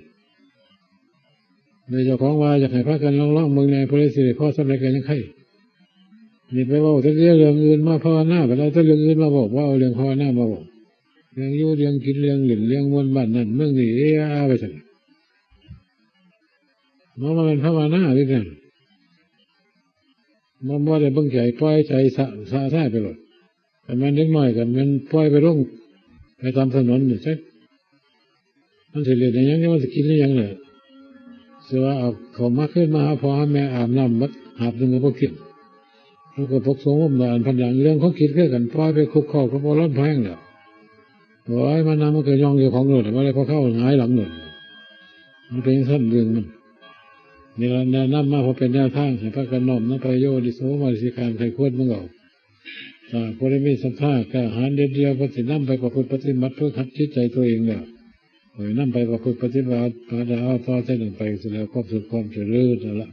ແມ່ນເຈົ້າຂອງວ່າຢາກໃຫ້ພາກັນລອງໆເບິ່ງແດ່ ຜູ້ໃດຊິໄດ້ພໍສຳເລັດກໍຍັງໄຄ. ນີ້ໄປເວົ້າແຕ່ເລື່ອງອື່ນມາພາວະນາ ໄປເອົາແຕ່ເລື່ອງອື່ນມາເວົ້າ ບໍ່ເອົາເລື່ອງພາວະນາມາເວົ້າ ເລື່ອງຢູ່ເລື່ອງກິນ ເລື່ອງຫຼິ້ນ ເລື່ອງມ່ວນບ້ານນັ້ນເມືອງນີ້ ເອີ ວ່າໄປຊັ້ນ. ມັນບໍ່ແມ່ນພາວະນາເດ້ນັ້ນ ມັນບໍ່ໄດ້ເບິ່ງໃຈ ປ່ອຍໃຈສະ ສະສາຍໄປໂລດ. ຄັນແມ່ນເດັກນ້ອຍກໍແມ່ນປ່ອຍໄປລົງໄປຕາມຖະໜົນນີ້ ຈັກມັນຊິຫຼິ້ນອີ່ຫຍັງ ຈັກມັນຊິກິນອີ່ຫຍັງແຫຼະ. ຊິວ່າເອົາເຂົ້າມາຄືນມາຫາພໍ່ຫາແມ່ ອາບນ້ຳໝົດຫາບໜຶ່ງກໍບໍ່ກິນ. ມັນກໍປົກສົງອົມດອກອັນພັນດາງ ເລື່ອງຂອງກິນຄືກັນ ປ່ອຍໄປຄຸກເຄົ້າກັບອາລອນແພງແລ້ວ. ໂອ້ຍ ມານຳມັນກໍຍ່ອງເຈົ້າຂອງໂລດ ບໍ່ໄດ້ພໍເຂົ້າຫງາຍຫຼັງໂລດ. ມັນເປັນຈັ່ງຊັ້ນເລື່ອງມັນ. ນີ້ລະແນະນຳມາ ເພື່ອເປັນແນວທາງໃຫ້ພາກັນນ້ອມນຳໄປ ໂຍນິໂສມະນະສິການ ໃຫ້ຄວນເບິ່ງເອົາ. ຖ້າຜູ້ໃດມີສັດທາກ້າຫານເດັດດ່ຽວ ເພິ່ນຊິນຳໄປປະພຶດປະຕິບັດ ຝຶກຫັດຈິດໃຈຕົວເອງແລ້ວ ໃຫ້ນຳໄປປະພຶດປະຕິບັດ ເອົາຕໍ່ແຕ່ນັ້ນໄປ ຊິໄດ້ຮັບຄວາມສຸກຄວາມຈະເລີນ ນັ້ນລະ.